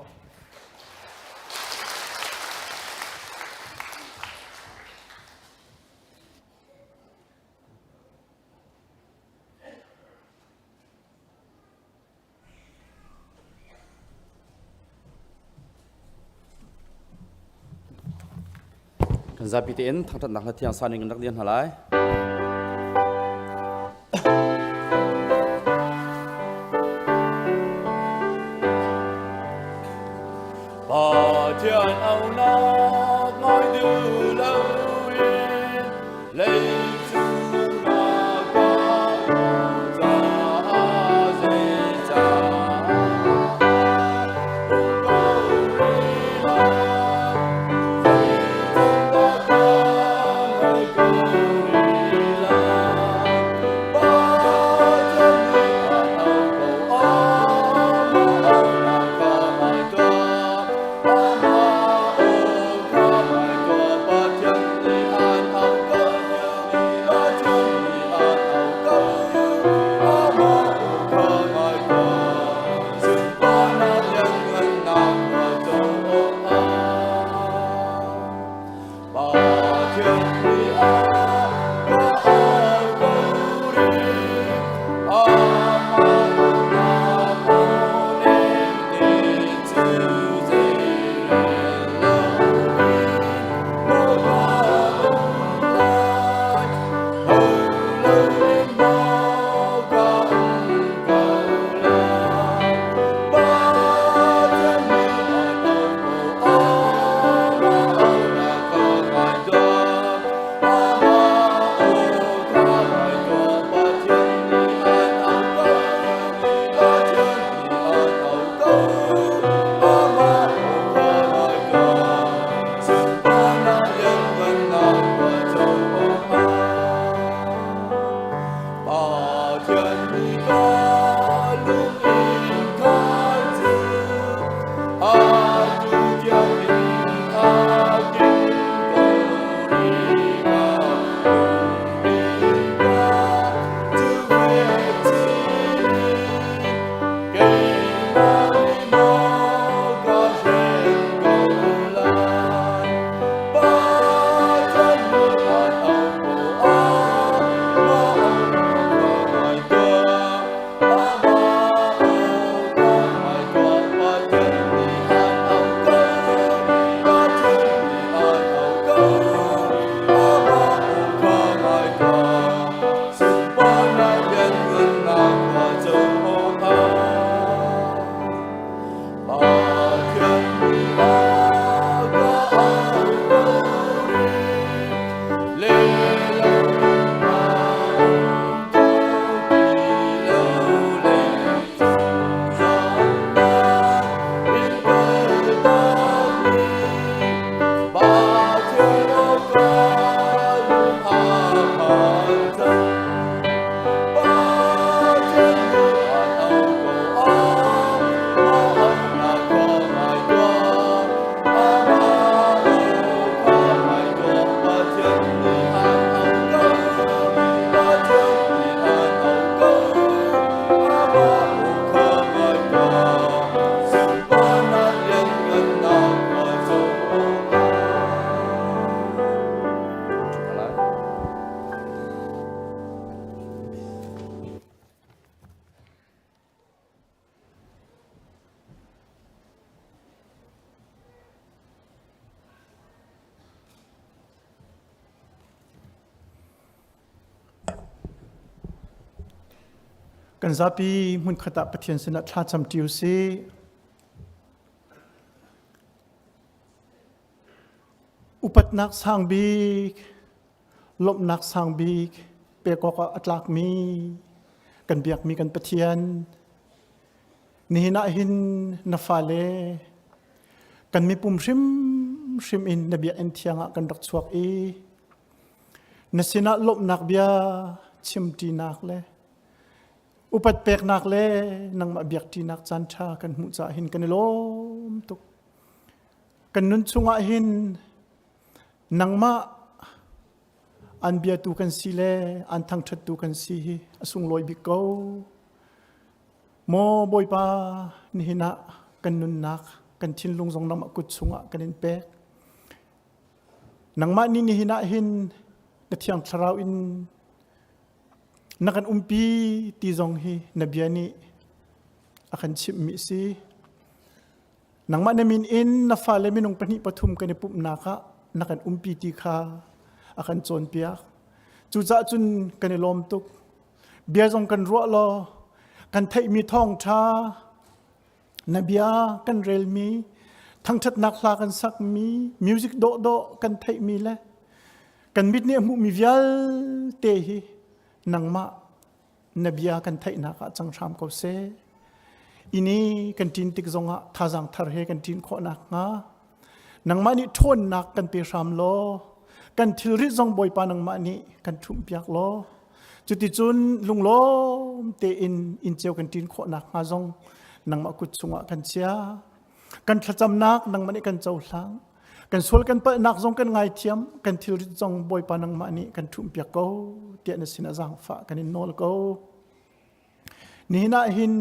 Kan zapi tein thangṭhatnak hla thiang sa ning kan rak lian hna lai. Pathian aunak ngai duh loin leicung ah ka um caah zeicah um ko rih lai? Zeitindah ka ngai ko rih? Kan zapi hmunkhat ah Pathian sinah thlacam ṭi u sih. Upatnak sang bik, lawmhnak sang bik pek awkah a tlakmi kan biakmi kan Pathian nihin ah hin na fale kan mipum hrimhrim in na biakinn thiang ah kan rak chuak i na sinah lawmhnak bia chimṭinak le upat peknak le nangmah biakṭinak caan ṭha kan hmuh caah hin kan i lawm tuk. Kan nun chungah hin nangmah an biatu kan si le an thangṭhattu kan si hi a sunglawi bik ko. Maw Bawipa, nihin ah kan nunnak, kan thinlung zong nangmah kut chungah kan in pek. Nangmah nih nihin ah hin na Thiang Thlarau in na kan umpi ti zong hi na bia nih a kan chimhmi a si. Nangmah na min in na fale minung pahnih pathum kan i pumhnak ah na kan umpi ti kha a kan cawnpiak. Cucaah cun kan i lawm tuk. Bia zong kan ruah law kan theihmi thawngṭha na bia kan relmi thangṭhatnak hla kan sakmi music dawhdawh kan theihmi le kan mit nih a hmuhmi vialte hi nangmah na bia kan theihnak ah cang hram ko seh. Ini kan ṭin tik zongah thazaang thar he kan ṭin khawh nakhnga nangmah nih ṭhawnnak kan pe hram law kan thilrit zong Bawipa nangmah nih kan ṭhumhpiak law cuticun lunglawm tein inn cio kan ṭin khawh nakhnga zong nangmah kut chungah kan chia. Kan thlacamnak nangmah nih kan cohlang. Kan sual kan palhnak zong kan ngaithiam, kan thilrit zong Bawipa nangmah nih kan ṭhumhpiak ko tiah na sinah zaangfah kan in nawl ko. Nihin ah hin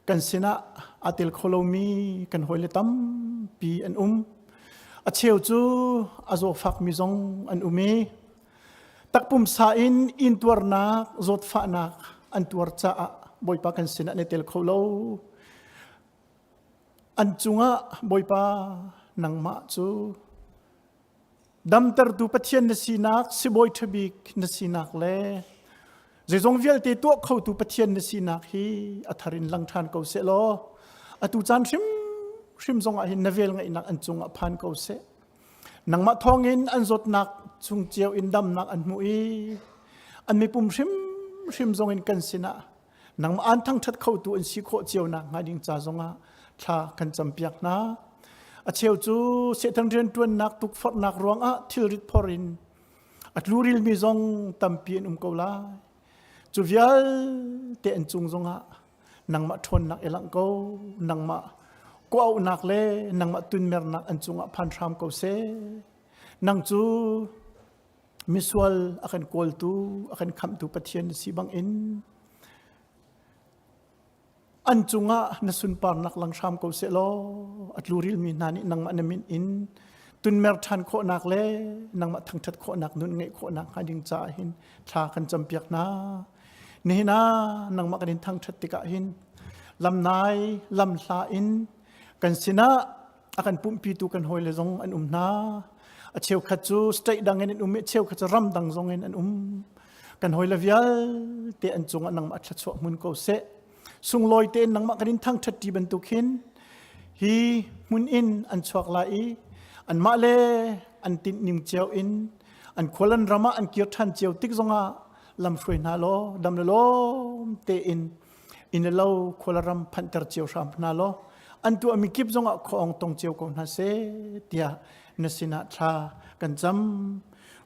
kan sinah aa tel kho lomi kan hawile tampi an um. A cheu cu a zawfakmi zong an um i takpumsa in intuarnak, zawtfahnak an tuar caah Bawipa kan sinah an i tel kho lo. An cungah Bawipa nangmah cu damtertu Pathian na sinak, sibawi ṭhabik na sinak le zeizong vialte tuah khotu Pathian na sinak hi a thar in lang ṭhan ko seh law atu caan hrimhrim zongah hin na vel ngeihnak an cungah phan ko seh. Nangmah thawngin an zawtnak chung cio in damnak an hmuh i an mipum hrimhrim zongin kan sinah nangmah aan thangṭhat khotu an si khawh cio nakhnga ding ca zongah thla kan campiak hna. A cheu cu Satan rianṭuannak tukforhnak ruangah thilrit phor in a tlurilmi zong tampi an um ko lai. Cu vialte an cung zongah nangmah ṭhawnnak i langh ko, nangmah kawhauhnak le nangmah tunmernak an cungah phan hram ko seh. Nang cu misual a kan kawltu, a kan khamhtu Pathian na si bangin an cungah na sunparnak lang hram ko seh law a tlurilmi hna nih nangmah na min in tunmer ṭhan khawhnak le nangmah thangṭhat khawhnak nun ngeih khawhnak hnga ding caah hin thla kan campiak hna. Nihin ah nangmah kan in thangṭhat tikah hin lamnai lamhla in kan sinah a kan pumhpitu kan hawile zong an um hna. A cheukhat cu state dang in an um i a cheukhat cu ram dang zong in an um. Kan hawile vialte an cungah nangmah thluachuah hmun ko seh. Sunglawi tein nangmah kan in thangṭhat ṭi bantuk hin hi hmun in an chuak lai i anmah le an tinh ning cio in an khual an ram ah an kir ṭhan cio tik zongah lam hruai hna law dam le lawm tein inn le lo khual ram phanhter cio hram hna law an tuahmi kip zongah khuaawng tong cio ko hna seh tiah na sinah thla kan cam.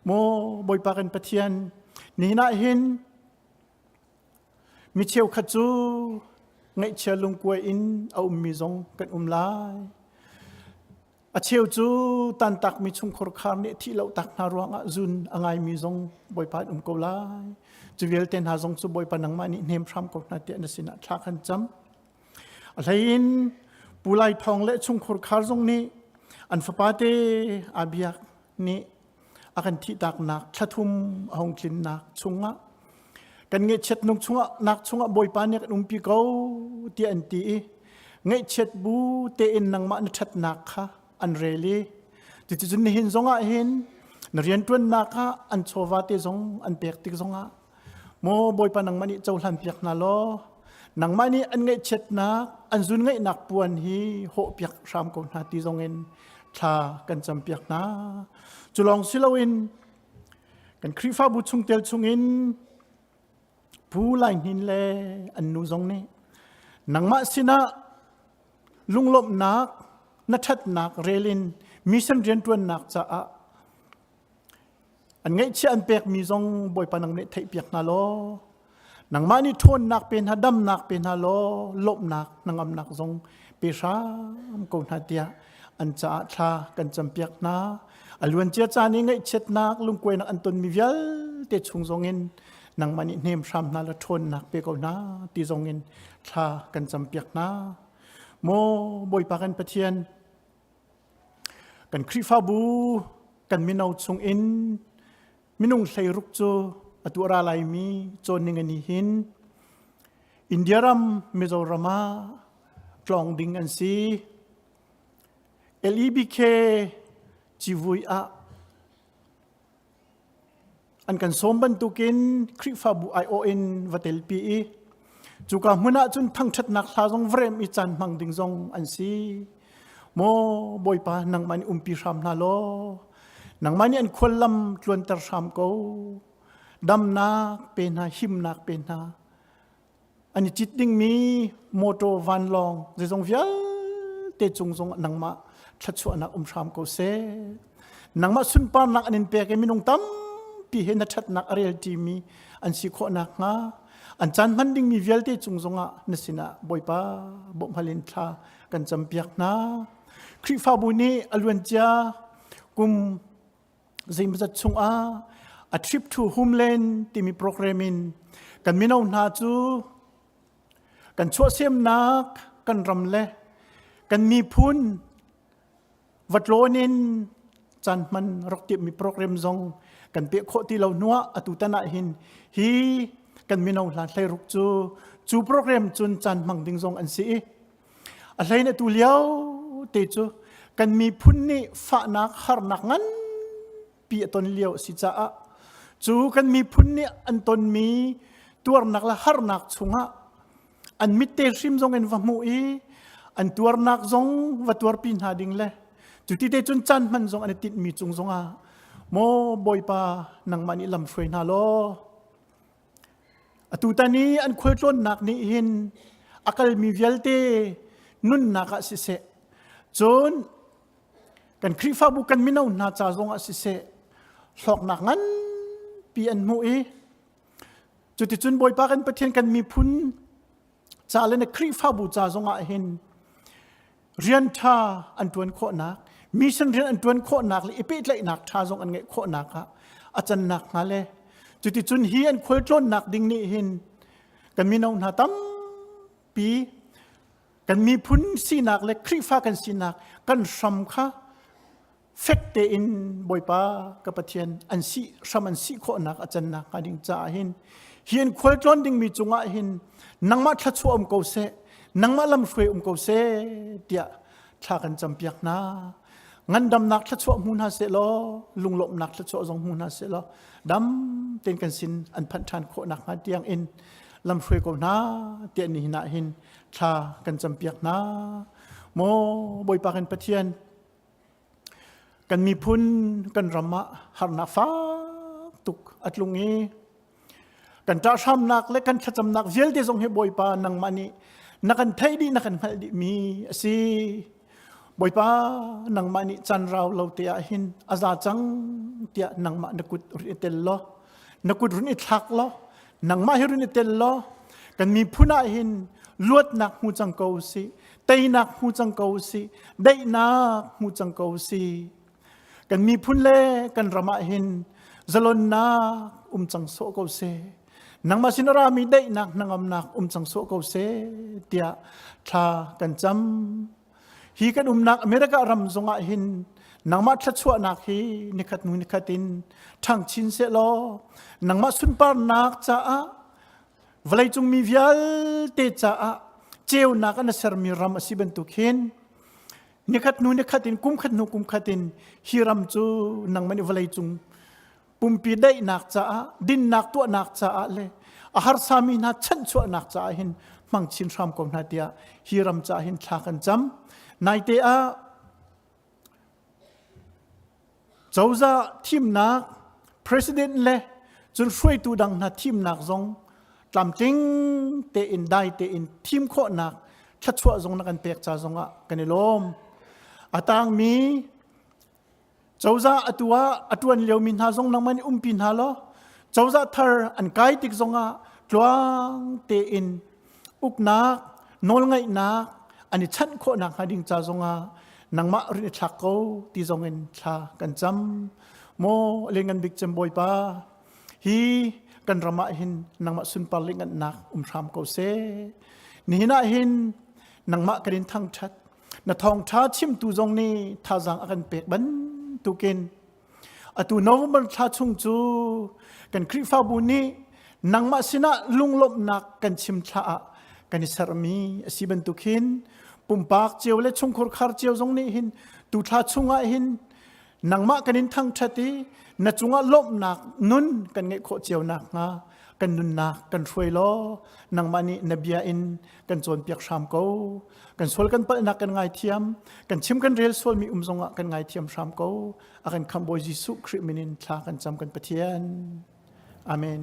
Maw Bawipa kan Pathian, nihin ah hin mi cheukhat cu ngaihchia lungkuai in a ummi zong kan um lai. A cheu cu tantakmi chungkhar khar nih thih lo tak hna ruangah zun a ngaimi zong Bawipa an um ko lai. Cu vialte hna zong cu Bawipa nangmah nih hnem hram ko hna tiah na sinah thla kan cam. A hleiin Pu Lai Thawng le chungkhar khar zong nih an fapate Abiak nih a kan thihtaknak thlathum a hung tlinnak chungah kan ngaihchiat nung chungah nak chungah Bawipa nih kan umpi ko tiah an ti i ngaihchiat bu tein nangmah na ṭhatnak kha an rel i cuticun nihin zongah hin na rianṭuannak ah an chawva te zong an pek tik zongah maw Bawipa nangmah nih cohlan piak hna law. Nangmah nih an ngaihchiatnak, an zun ngaihnak puan hi hawhpiak hram ko hna ti zong in thla kan campiak hna. Cu lawng si loin kan Khrihfabu chungtel chungin Pu Lai Hnin le an nu zong nih nangmah sinah lunglawmhnak na ṭhatnak rel in mission rianṭuannak caah an ngaihchiah an pekmi zong Bawipa nang nih theihpiak hna law nangmah nih ṭhawnnak pe hna damnak pe hna law lawmhnak hnangamnak zong pe hram ko hna tiah an caah thla kan campiak hna a luancia caan i ngaihchiatnak lungkuainak an tonmi vialte chung zongin nangmah nih hnem hram hna la ṭhawnnak pe ko hna ti zongin thla kan campiak hna maw Bawipa kan Pathian kan Khrihfabu kan mino chungin minung hleiruk cu atu a ra laimi cawnning ani hin India ram Mizoram ah tlawng ding an si LEBK civui ah An kan sawm bantukin Khrihfabu aiawh in va telpi i cuka hmun ah cun thangṭhatnak hla zong vrem i caan hmang ding zong an si. Maw Bawipa nangmah nih umpi hram hna law nangmah nih an khuallam tluanter hram ko. Damnak pe hna, himnak pe hna. An i cit dingmi motor vanlawng zeizong vialte cung zong nangmah thluachuahnak um hram ko seh. Nangmah sunparnak an in pek i minung tampi he na ṭhatnak a rel ṭimi an si khawh nakhnga an caan hman dingmi vialte cung zongah na sinah Bawipa bawmhhal in thla kan campiak hna. Khrihfabu nih a luancia kum zeimawzat chungah a trip to homeland timi program in kan mino hna cu kan chuahsemnak kan ram le kan miphun vatlawn in caan hman rak timhmi program zong kan peh khawh ti lo hnuah atu tan ah hin hi kan mino hla hleiruk cu cu program cun caan hmang ding zong an si i A hlein atu lio te cu kan miphun nih fahnak harnak nganpi a ton lio a si caah cu kan miphun nih an tonmi tuarnak le harnak chungah an mitte hrim zong in va hmuh i an tuarnak zong va tuarpi hna ding le cuti te cun caan hman zong an i tinhmi cung zongah maw Bawipa nangmah nih lam hruai hna law Atutan i an khualtlawnnak nih hin a kalmi vialte nunnak ah siseh, cun kan Khrihfabu kan mino hna ca zongah siseh, hlawknak nganpi an hmuh i cuticun Bawipa kan Pathian kan miphun ca le na Khrihfabu ca zongah hin rian ṭha an ṭuan khawhnak mission rian an ṭuan khawhnak le i pehtlaihnak ṭha zong an ngeih khawhnak ah a cannak hnga le cuticun hi an khualtlawnnak ding nih hin kan mino hna tampi kan miphun sinak le Khrihfa kan sinak kan hram kha fek tein Bawipa ka Pathian an si hram an si khawhnak a cannak hnga ding caah hin hi an khualtlawn dingmi cungah hin nangmah thluachuah um ko seh nangmah lamhruai um ko seh tiah thla kan campiak hna ngandamnak thluachuah hmu hna seh law lunglawmhnak thluachuah zong hmu hna seh law dam tein kan sin an phanh ṭhan khawhnak hnga tiang in lamhruai ko hna tiah nihin ah hin thla kan campiak hna maw Bawipa kan Pathian Kan miphun kan ram ah harnak fak tuk a tlung i kan ṭahhramnak le kan thlacamnak vialte zong hi Bawipa nangmah nih na kan theih dih na kan hngalh dihmi a si. Bawipa nangmah nih caan rau lo te ah hin a za cang tiah nangmah na kut run i tel law na kut run i thlak law nangmah hi run i tel law kan miphun ah hin luatnak hmu cang ko sih teinak hmu cang ko sih daihnak hmu cang ko sih kan miphun le kan ram ah hin zalonnak um cang sawh ko seh nangmah sin a rami daihnak hnangamnak um cang sawh ko seh tiah thla kan cam hi kan umnak America ram zongah hin nangmah thluachuahnak hi nikhat hnu nikhat in ṭhang chin seh law nangmah sunparnak caah vawleicung mi vialte caah ceunak an sermi ram a si bantuk hin nikhat hnu nikhat in kum khat hnu kum khat in hi ram cu nangmah nih vawleicung pumpi daihnak caah dinnak tuahnak caah le a harsami hna chanhchuahnak caah hin hmang chin hram ko hna tiah hi ram ca hin thla kan cam. Naite ah cozah thimnak president le cun hruaitu dang hna thimnak zong tlamtling tein dai tein thim khawhnak thluachuah zong na kan pek ca zong ah kan i lawm. A tangmi Cozah atu ah a ṭuan liomi hna zong nangmah nih umpi hna law cozah thar an kai tik zongah tluang tein uknak nawlngaihnak an i chanh khawh nakhnga ding ca zongah nangmah rin i thlak ko ti zongin thla kan cam. Maw Lianngan Bik Cem Bawipa, hi kan ram ah hin nangmah sunpar le ngannak um hram ko seh. Nihin ah hin nangmah kan in thangṭhat. Na thawngṭha chimtu zong nih thazaang a kan pek bantukin atu November thla chung cu kan Khrihfabu nih nangmah sinah lunglawmhnak kan chim thla ah kan i sermi a si bantuk hin pumpak cio le chungkhur khar cio zong nih hin tu thla chungah hin nangmah kan in thangṭhat i na cungah lawmhnak nun kan ngeih khawh cio nakhnga kan nunnak kan hruai law nangmah nih na bia in kan cawnpiak hram ko kan sual kan palhnak kan ngaithiam kan chim kan rel sualmi um zongah kan ngaithiam hram ko a kan khamh Bawi Jesuh Khrih min in thla kan cam kan Pathian amen.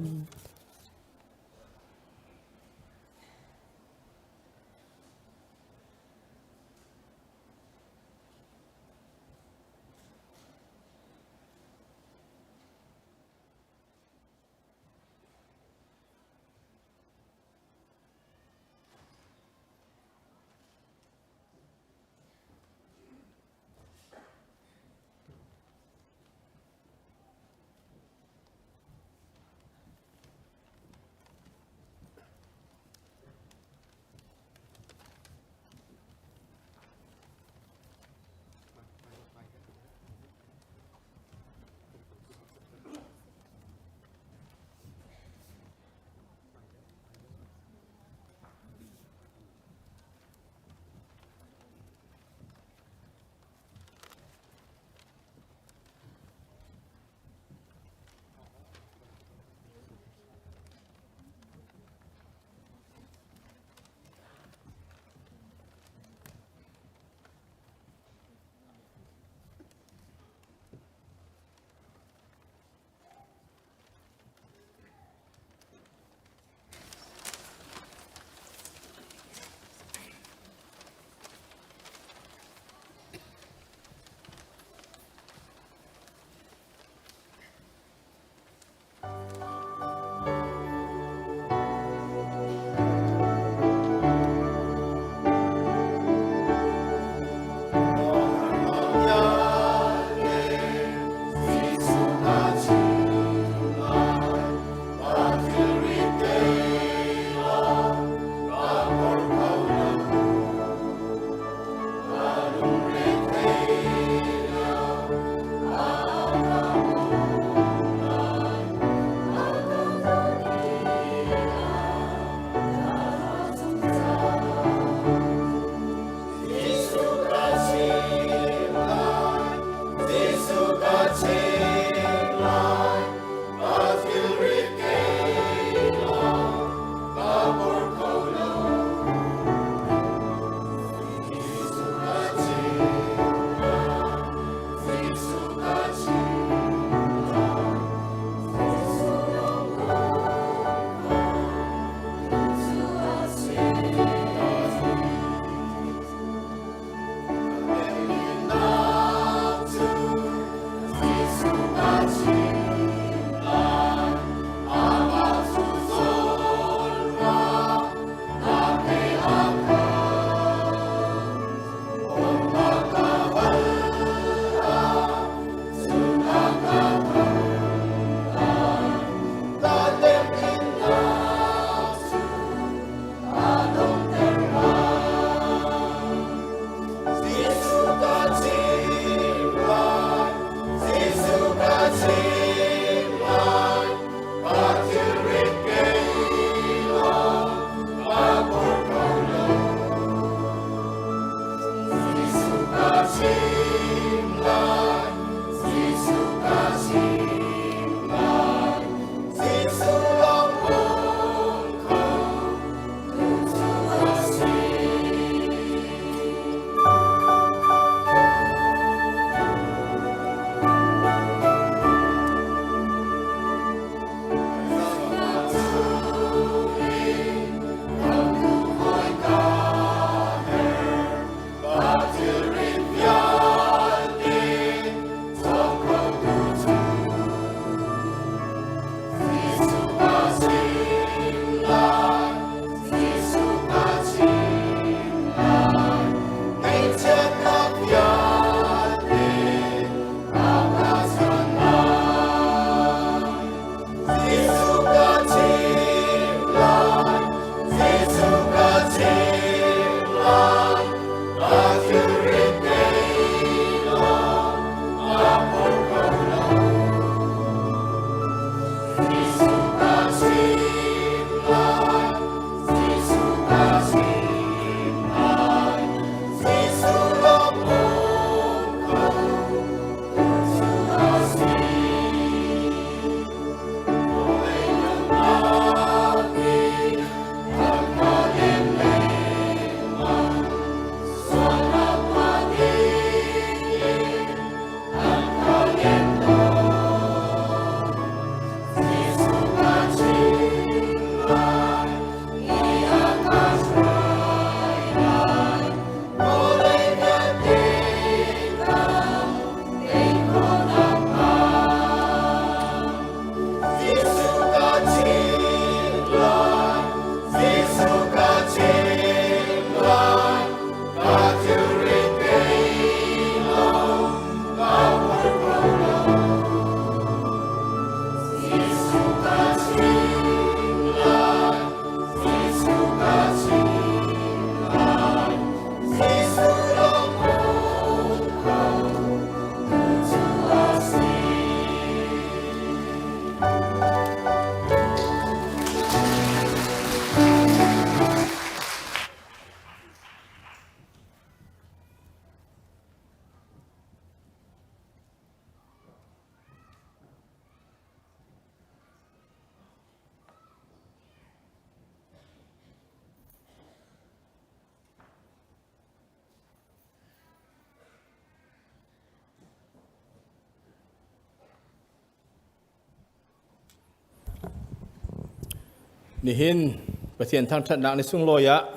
Nihin Pathian thangṭhatnak ni sunglawi ah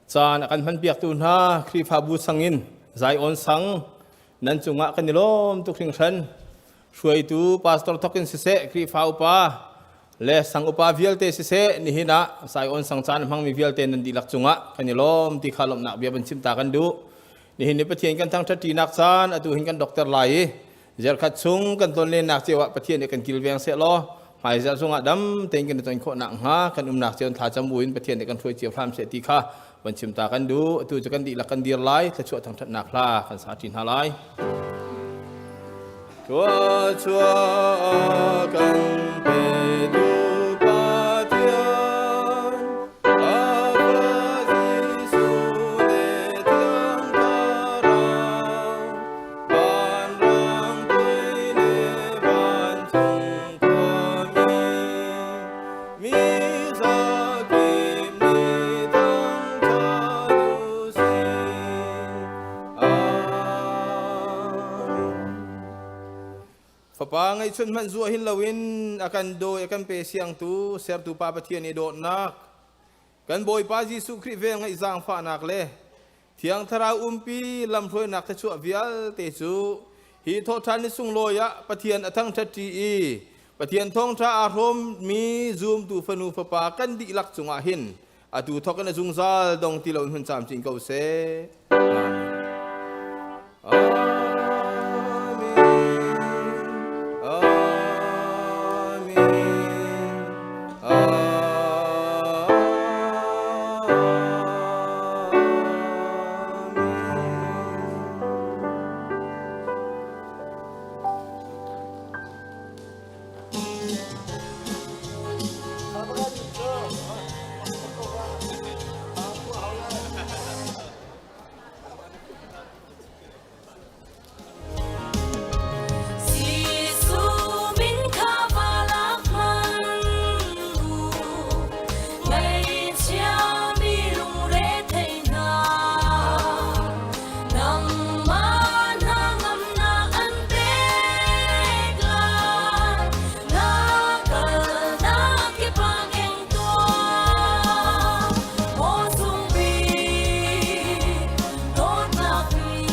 caan a kan hmanpiaktu hna Khrihfabu sangin Zion sang nan cungah kan i lawm tuk hringhran. Hruaitu pastor thokin siseh Khrihfa upa le sang upa vialte siseh nihin ah Zion sang caan hmangmi vialte nan dihlak cungah kan i lawm ti kha lawmhnak bia van chim ta kan duh. Nihin ni Pathian kan thangṭhat ṭinak caan atu hin kan dokter lai i Zarkhat chung kan tonlennak cio ah Pathian nih kan kilveng sehlaw hmaizarh chungah dam tein kan i ton khawh nakhnga kan umnak cio thla cam buin Pathian nih kan hruai cio hram seh ti kha van chim ta kan duh. Atu cu kan dihlak kan dir lai, thluachuah thangṭhatnak hla kan sa ṭi hna lai. Thluachuah kan petu Pathian, Apa Jesuh le Thiang Thlarau, Vanrang pui le vancung khuami, mi zakip nih thangṭhat u sih. Amen. Fapa ngeihchun hmanh zuah hin loin a kan dawi a kan pe siangtu sertu Pa Pathian i dawtnak kan Bawipa Jesuh Khrih vel ngeih zaangfahnak le Thiang Thlarau umpi lamhruainak thluachuah vialte cu hi thawhṭhan ni sunglawi ah Pathian a thangṭhatṭi i Pathian thawngṭha aa hrawmmi zumtu fanu fapa kan dihlak cungah hin atu thawk in a zungzal dong ti loin hun camcin ko seh. Amen.